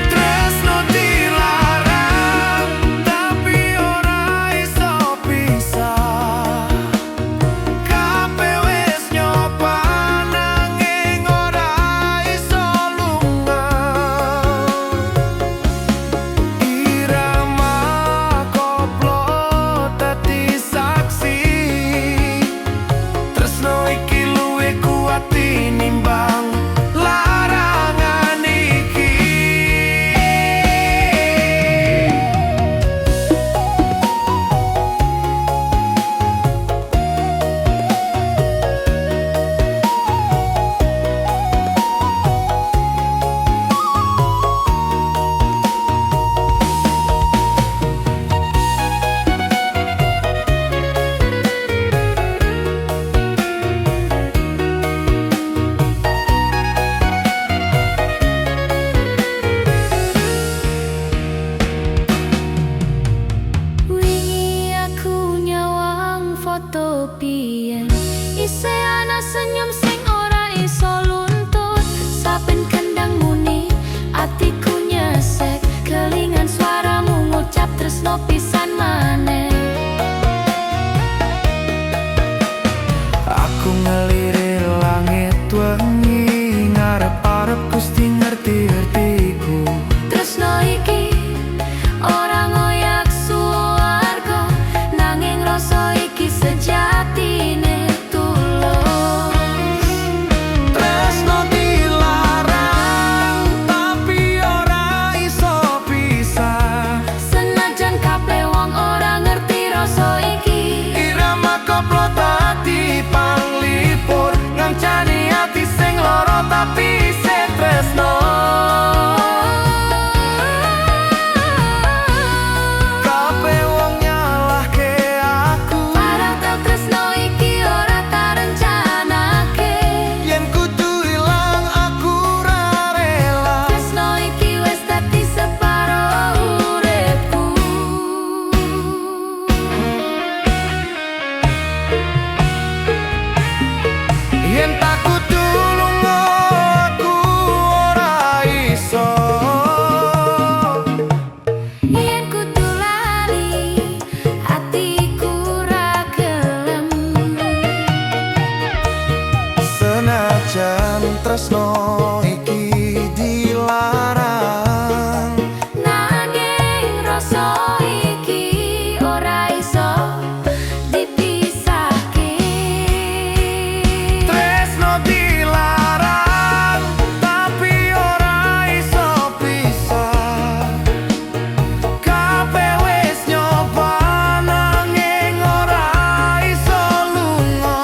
Tresno dilarang tapi ora iso pisah. Kabeh wis nyoba nanging ora iso lunga. Irama koplo dadi saksi. Tresno iki luwih kuat tinimbang larangan iki. Wingi aku nyawang foto biyen, isih ana senyum sing ora iso luntut. Saben kendang muni atiku nyesek, kelingan suaramu ngucap tresno pisan maneh. Aku ngelirik langit wengi, ngarep-arep Gusti ngerti-ngertiku. Tresno iki ora ngoyak suwarga, nanging rasa iki sejatine tulus. Tresno dilarang tapi ora iso pisah. Senajan kabeh wong ora ngerti rasa iki. Irama koplo dadi panglipur, ngancani ati sing lara tapi isih tresno. Kabeh wong nyalahke aku. Padahal tresno iki ora tarencanake. Yen kudu ilang aku ora rela. Tresno iki wis dadi separo uripku. Yen tak kudu lunga aku ora iso. Yen kudu lali atiku ra gelem. Senajan tresno iki dilarang, Nanging rasa iki ora iso dipisahke. Tresno dilarang tapi ora iso pisah. Kabeh wis nyoba nanging ora iso lunga.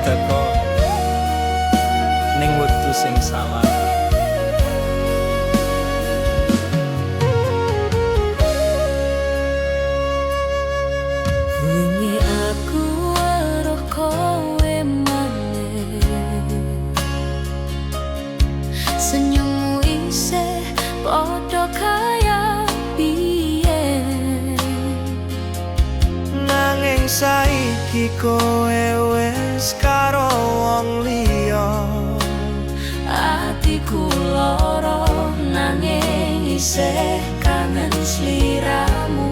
Teko ning wektu sing salah. Wingi aku weruh kowe maneh, senyummu isih padha kaya biyen. Nanging saiki kowe wis karo wong liya. Atiku lara nanging isih kangen sliramu.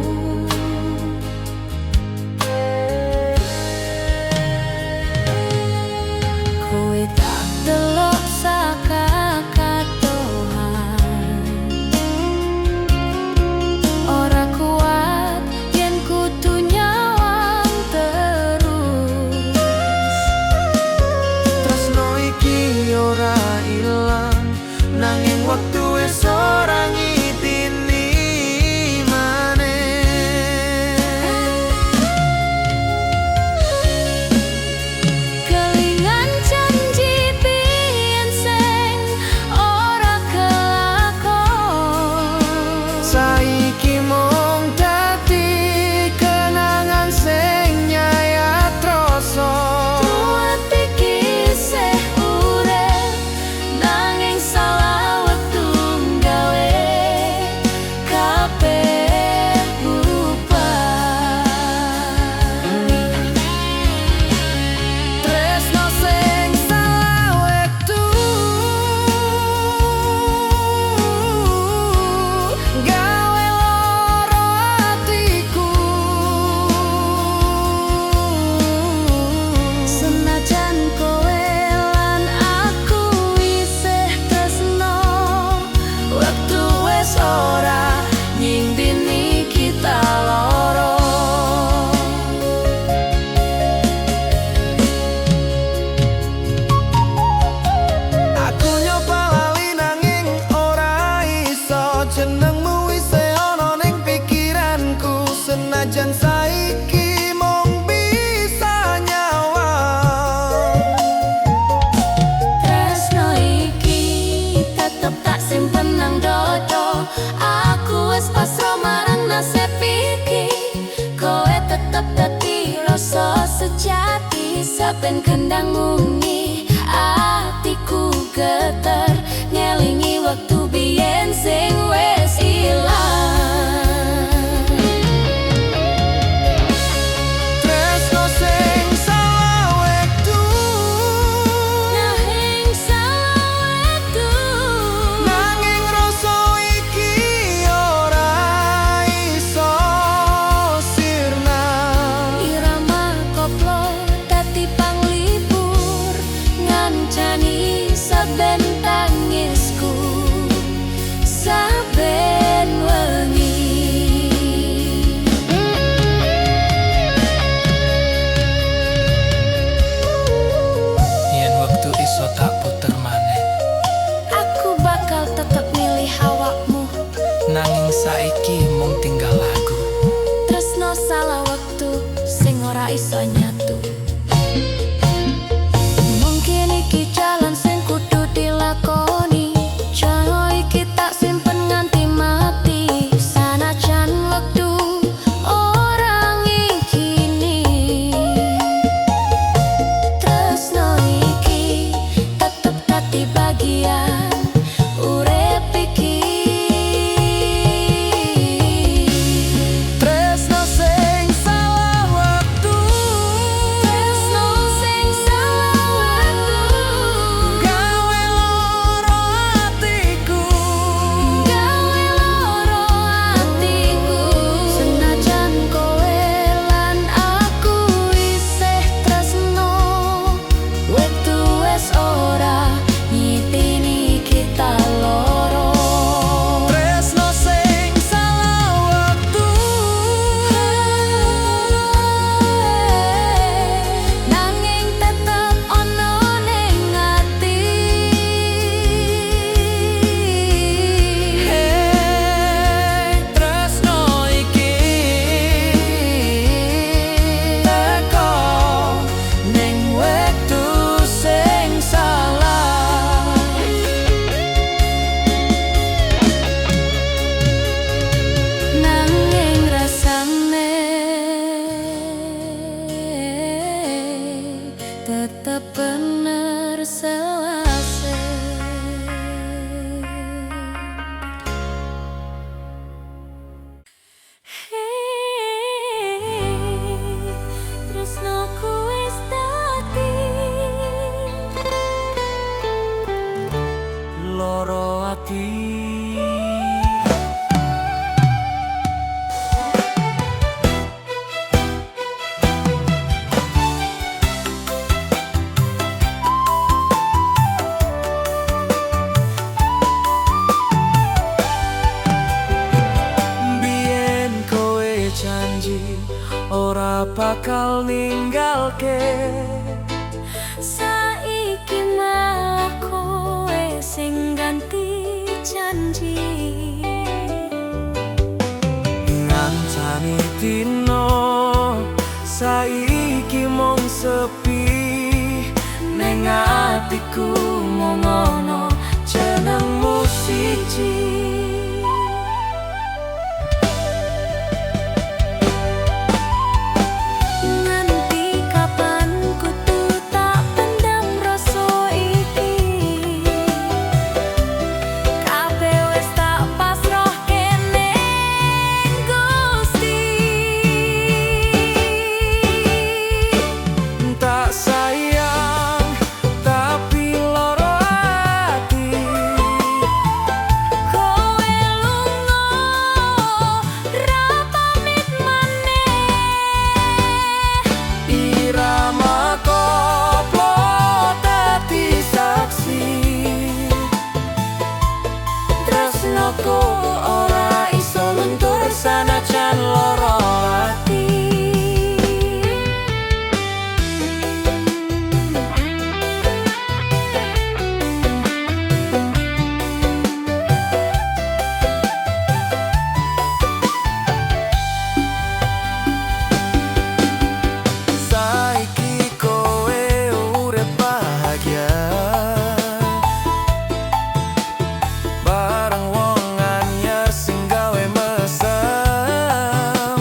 Kowe tak delok saka katohan, ora kuat yen kudu nyawang terus. Tresno iki ora ilang, nanging wektu wis ora ngitini maneh. Kelingan janji biyen sing ora kelakon. Saiki mung dadi kenangan sing nyayat rasa. Truwet iki isih urip nanging salah wektu nggawe kabeh bubar. Tresno sing salah wektu gawe lara atiku. Senajan kowe lan aku isih tresno, Wektu wis ora nyindini kita loro. Aku nyoba lali nanging ora iso. Jenengmu isih ana ning pikiranku, senajan saiki mung bisa nyawang. Tresno iki tetep tak simpen nang dodo. Aku wis pasrah marang nasib iki. Kowe tetep dadi rasa sejati. Saben kendang muni atiku geter, ngelingi wektu biyen sing wis ilang. Tresno sing salah wektu, Nanging salah wektu, nanging rasa iki ora iso sirna. Irama koplo dadi panglipur, ngancani saben tangisku saben wengi. Yen wektu iso tak puter maneh, Aku bakal tetep milih awakmu. nanging saiki mung tinggal lagu. Tresno salah wektu sing ora iso nyatu. Mungkin iki jalan sing kudu dilakoni. Jono iki tak simpen nganti mati. Sanajan wektu ora ngikini. Tresno iki tetep dadi bagian urip iki. Ora bakal ninggalke. Saiki malah kowe sing ganti janji. Ngancani dino saiki mung sepi. Neng atiku mung ono jenengmu siji. Nganti kapan kudu tak pendam rasa iki? Kabeh wis tak pasrahke ning Gusti. Tak sayang tapi loro ati. Kowe lunga ra pamit maneh. Irama koplo dadi saksi. Tresnoku ora iso luntur sanajan loro ati. Saiki kowe urip bahagia bareng wong anyar sing gawe mesem.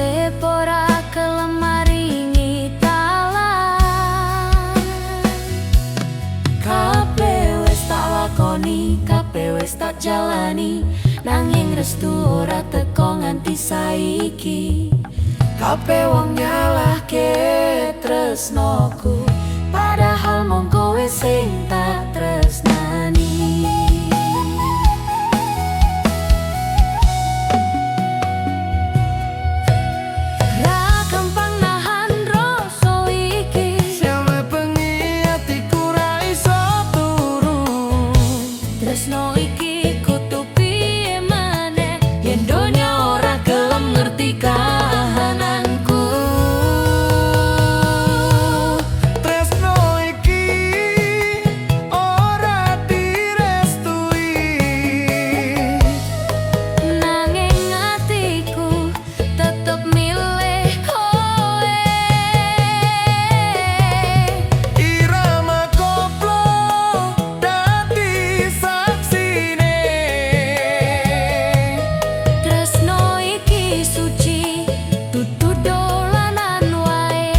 Nasib ora gelem maringi dalan. Kabeh wis tak lakoni, kabeh wis tak jalani, nanging restu ora teko nganti saiki. Kabeh wong nyalahke tresnoku, padahal mung kowe sing tak tresnani. Ra gampang nahan rasa iki. Sampe bengi atiku ra iso turu. Tresno iki kudu piye maneh yen donya ora gelem ngerti kahananku. Tresno iki ora direstui. Nanging atiku tetep milih kowe. Irama koplo dadi saksine. Tresno iki suci, dudu dolanan wae.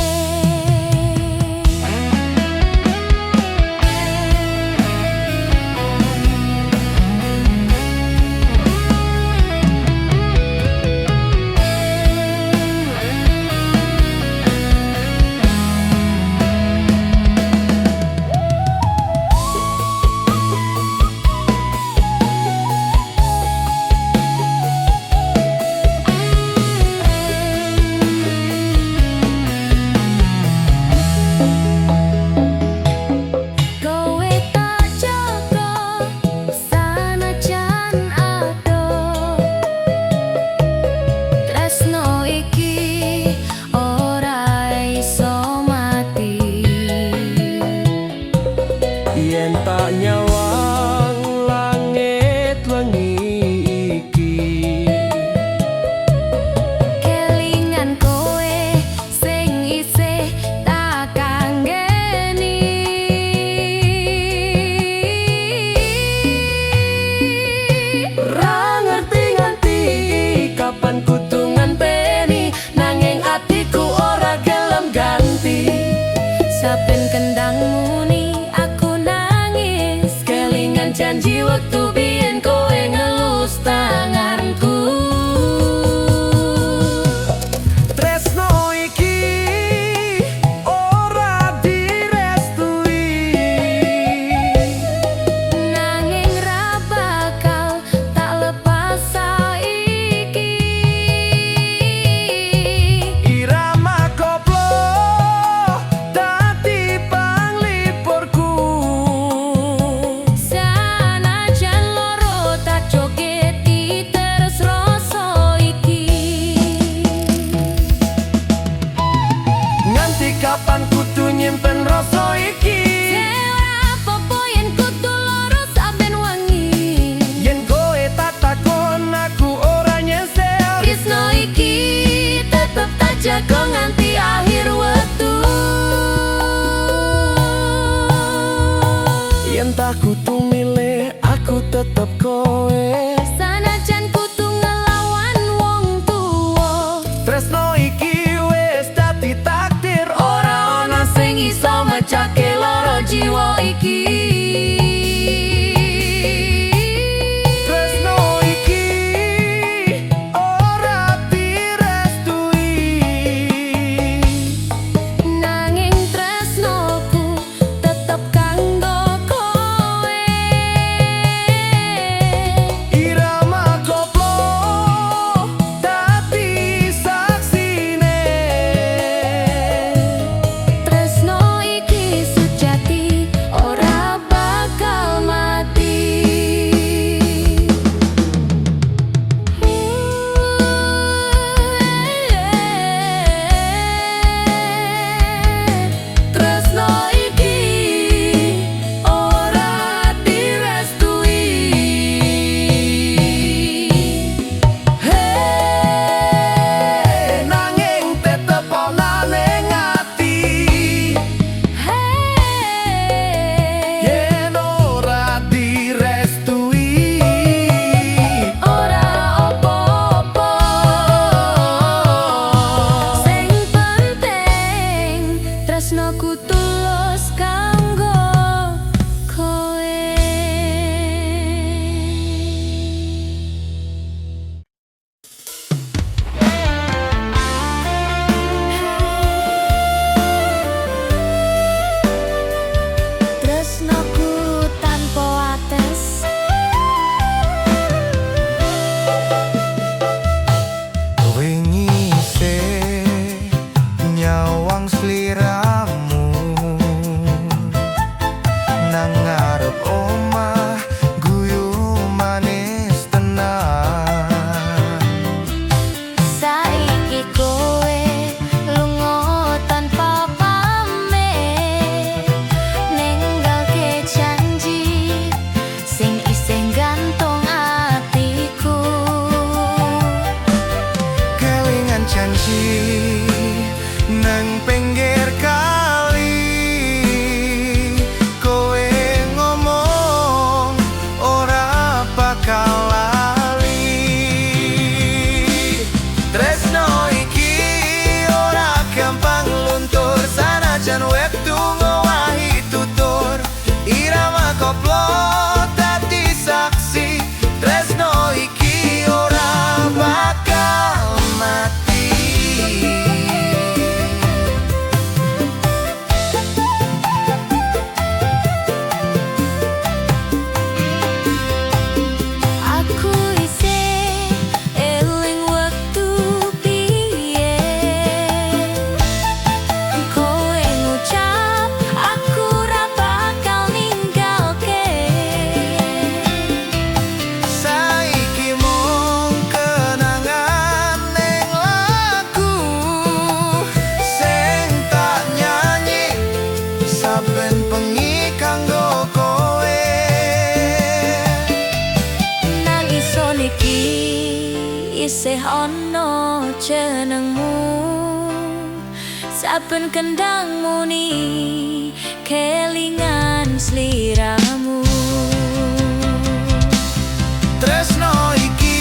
Kowe tak jaga sanajan adoh. Tresno iki ora iso mati. Yen tak nyawang langit wengi iki, Kelingan kowe sing isih tak kanggeni. Ra ngerti nganti kapan kudu ngenteni, nanging atiku ora gelem ganti. Saben kendang muni aku nangis, kelingan janji wektu biyen kowe ngelus tanganku. Tresno iki ora direstui. Nanging ra bakal tak lepas saiki. Irama koplo dadi panglipurku. Sanajan loro tak jogeti terus rasa iki. Nganti kapan kudu nyimpen rasa iki? Ora apa-apa yen kudu loro saben wengi. Yen kowe tak takon aku ora nyesel. Tresno iki tetep tak jaga nganti akhir wektu. Yen tak kudu milih aku tetep kowe. Sanajan kudu ngelawan wong tuwa, Tresno iki wis dadi takdir, ora ana sing iso mecahke loro jiwa iki. Tresno iki ora direstui. Nanging tresnoku tetep kanggo kowe. Janji nang pinggir kali, kowe ngomong ora bakal lali. Tresno iki ora gampang luntur, sanajan wektu ngowahi tutur. Irama koplo dadi saksi, tresno iki ora bakal mati. Aku isih eling wektu biyen, kowe ngucap aku ra bakal ninggalke. Saiki mung kenangan ning lagu sing tak nyanyi saben bengi kanggo kowe. Nang ison iki isih ana jenengmu, saben kendang muni kelingan sliramu. Tresno iki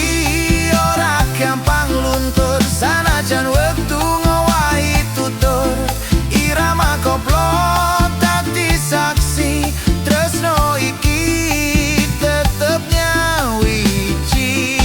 ora gampang luntur, sanajan wektu ngowahi tutur. Irama koplo dadi saksi, tresno iki tetep nyawiji.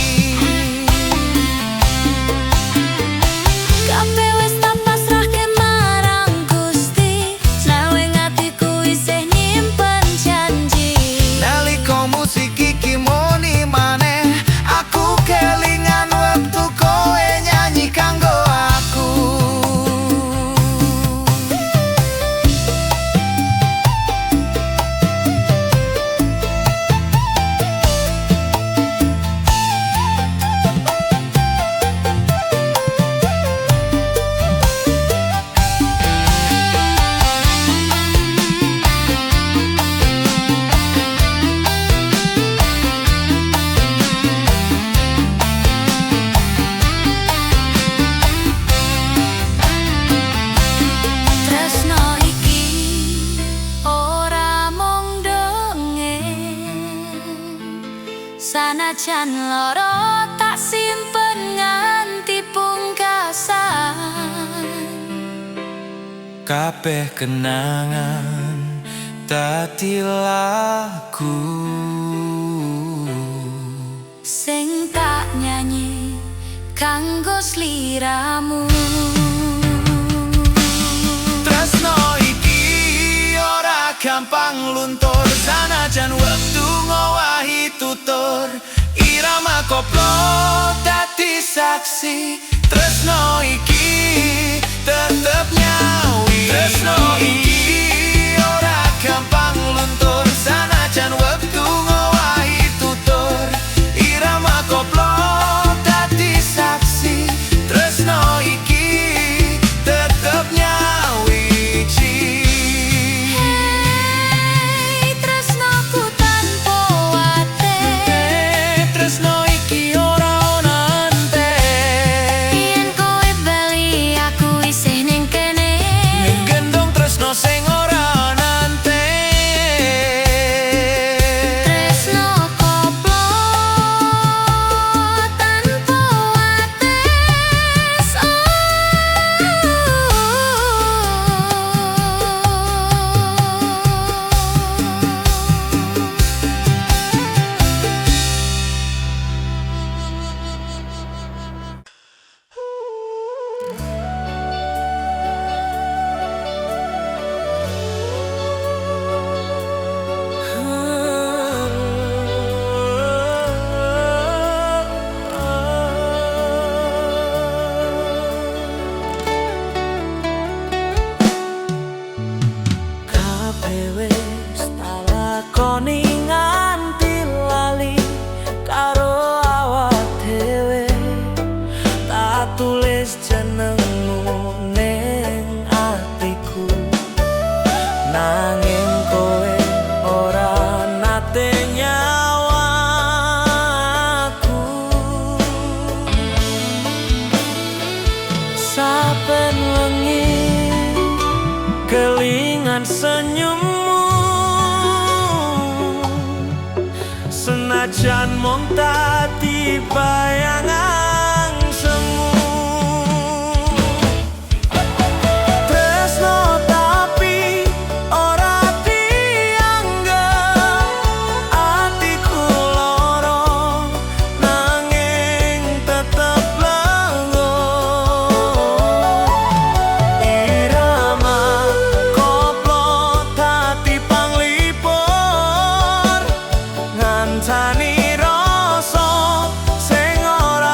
Kabeh wis tak pasrahke marang Gusti, nanging atiku isih nyimpen janji. Nalika musik iki muni maneh, aku kelingan wektu kowe nyanyi kanggo aku. Tresno iki ora mung dongeng, sanajan lara tak simpen nganti pungkasan. Kabeh kenangan dadi lagu. Sing tak nyanyi kanggo sliramu. Tresno iki ora gampang luntur, sanajan wektu ngowahi tutur. Irama koplo dadi saksi, tresno iki tetep nyawi. Tresno iki ora gampang luntur, sanajan wektu ngowahi tutur. Irama koplo dadi saksi, tresno iki tetep nyawiji. Hei tresnoku tanpa wates, Tresno iki ora ana entek. yen kowe bali Saben wengi kelingan senyummu, senajan mung dadi bayangan semu. Tresno tapi ora dianggep, atiku loro nanging tetep lengo. Irama koplo dadi panglipur, ngancani rasa sing ora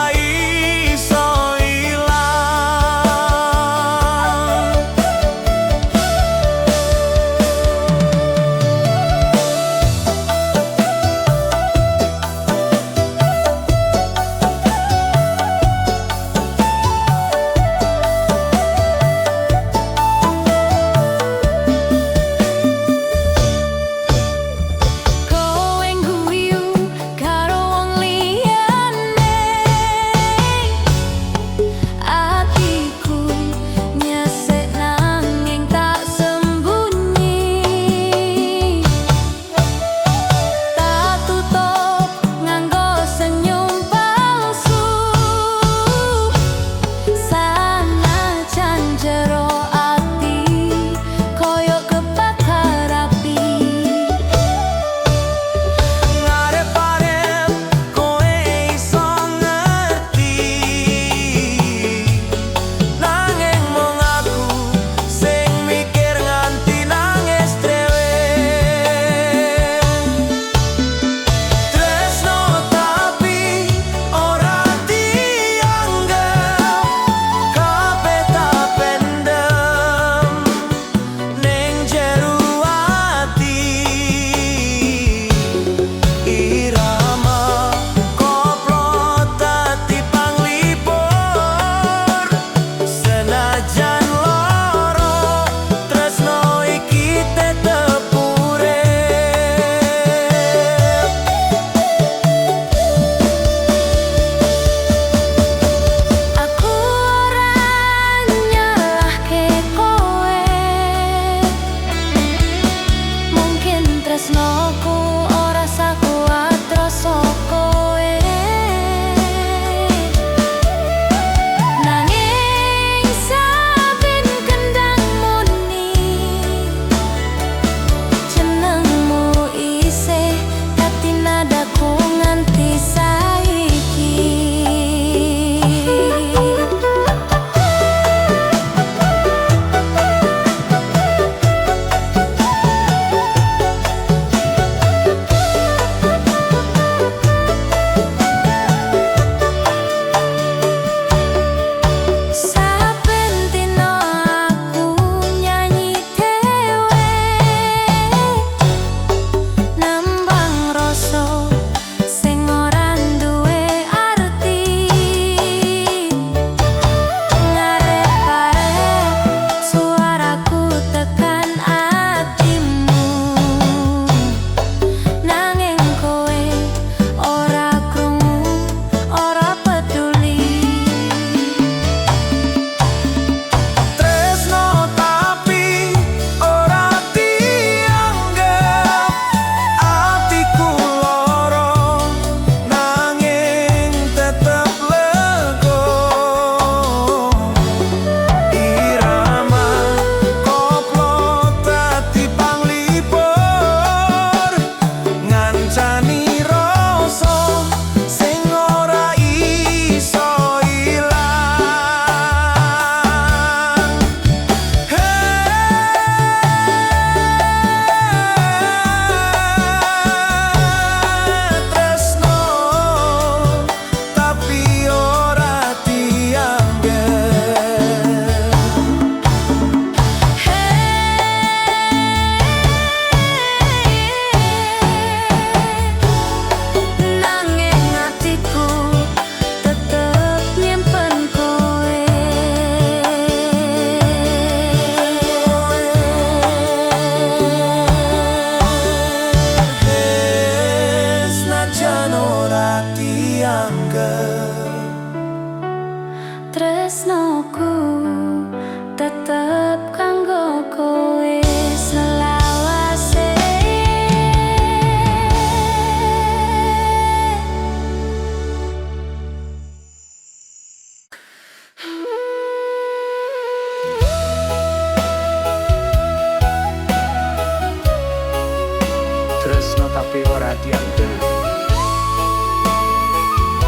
ora dianggep.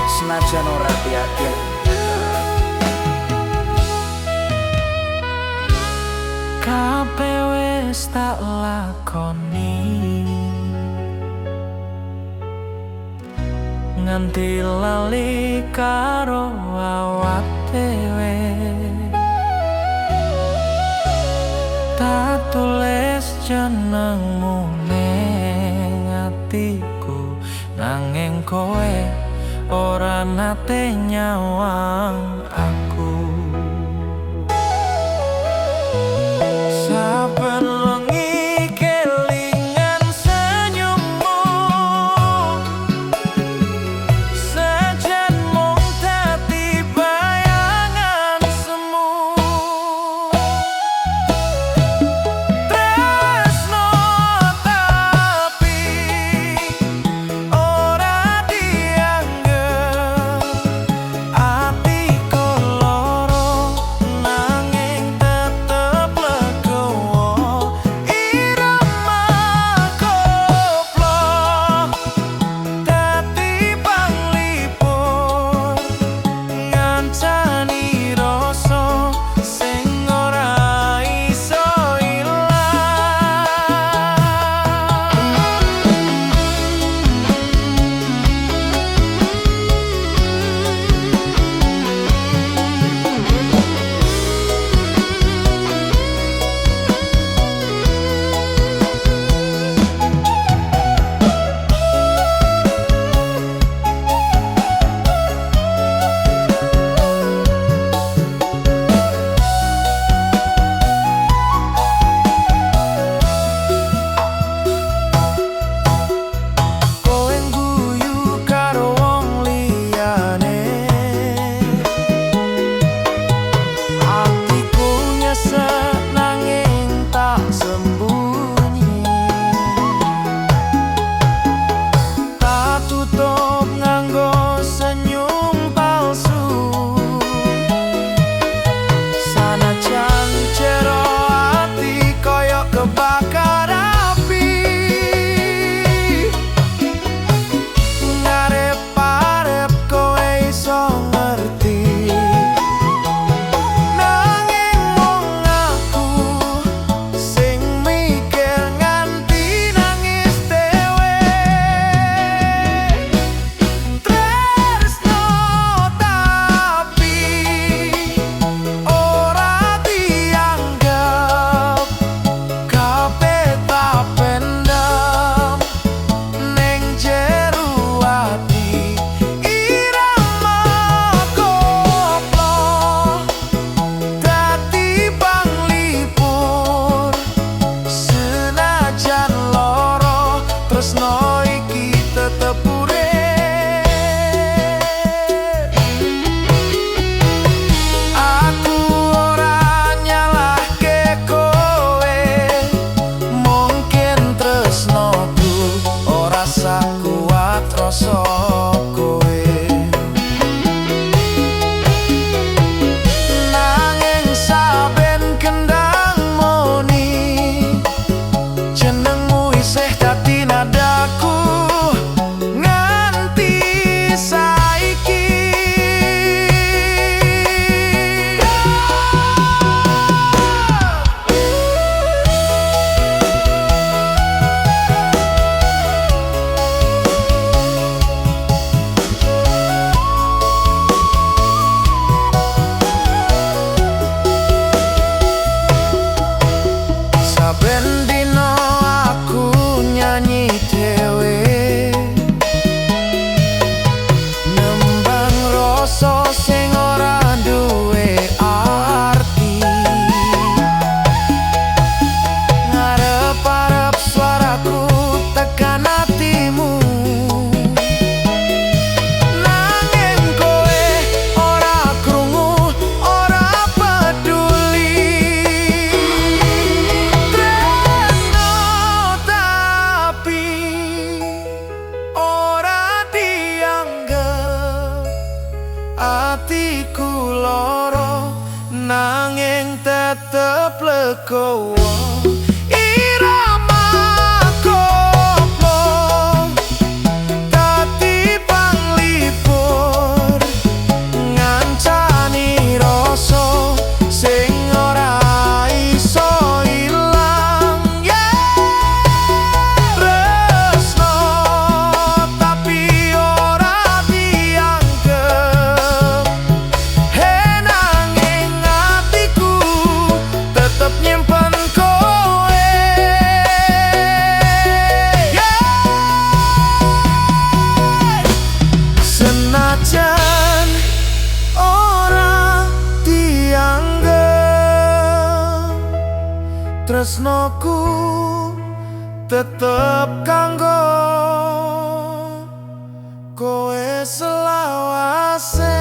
Senajan ora dianggep. Kabeh wis tak lakoni, nganti lali karo awak dhewe. Tak tulis jenengmu ning atiku, nanging kowe ora nate nyawang aku. Saben wengi kelingan senyummu, sejen mung dadi bayangan semu. Tresno tapi ora dianggep, atiku loro nanging tetep legowo. Irama koplo dadi panglipur, ngancani rasa sing ora iso ilang. Kowe ngguyu karo wong liyane, atiku nyesek nanging tak sembunyi. Tak tutup nganggo senyum palsu, sanajan jero ati koyo kebakar api. Ngarep-arep kowe iso ngerti, nanging mung aku sing mikir nganti nangis dhewe. Tresno tapi ora dianggep, kabeh tak pendem ning jero ati. Irama koplo dadi panglipur, senajan loro tresno iki tetep urip. Aku ora nyalahke kowe, mungkin tresnoku ora sakuat rasa kowe. Nanging saben kendang muni, jenengmu isih dadi nadaku nganti saiki. Saben dino aku nyanyi dhewe, nembang rasa sing ora duwe arti. Ngarep-arep suaraku tekan atimu, nanging kowe ora krungu, ora peduli. Tresno tapi ora dianggep, atiku loro nanging tetep legowo. Irama koplo Tresnoku tetep kanggo kowe selawase.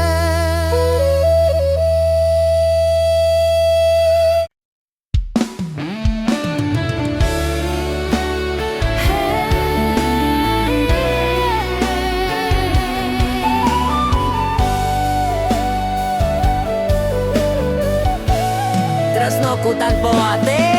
Tresnoku tanpa ati.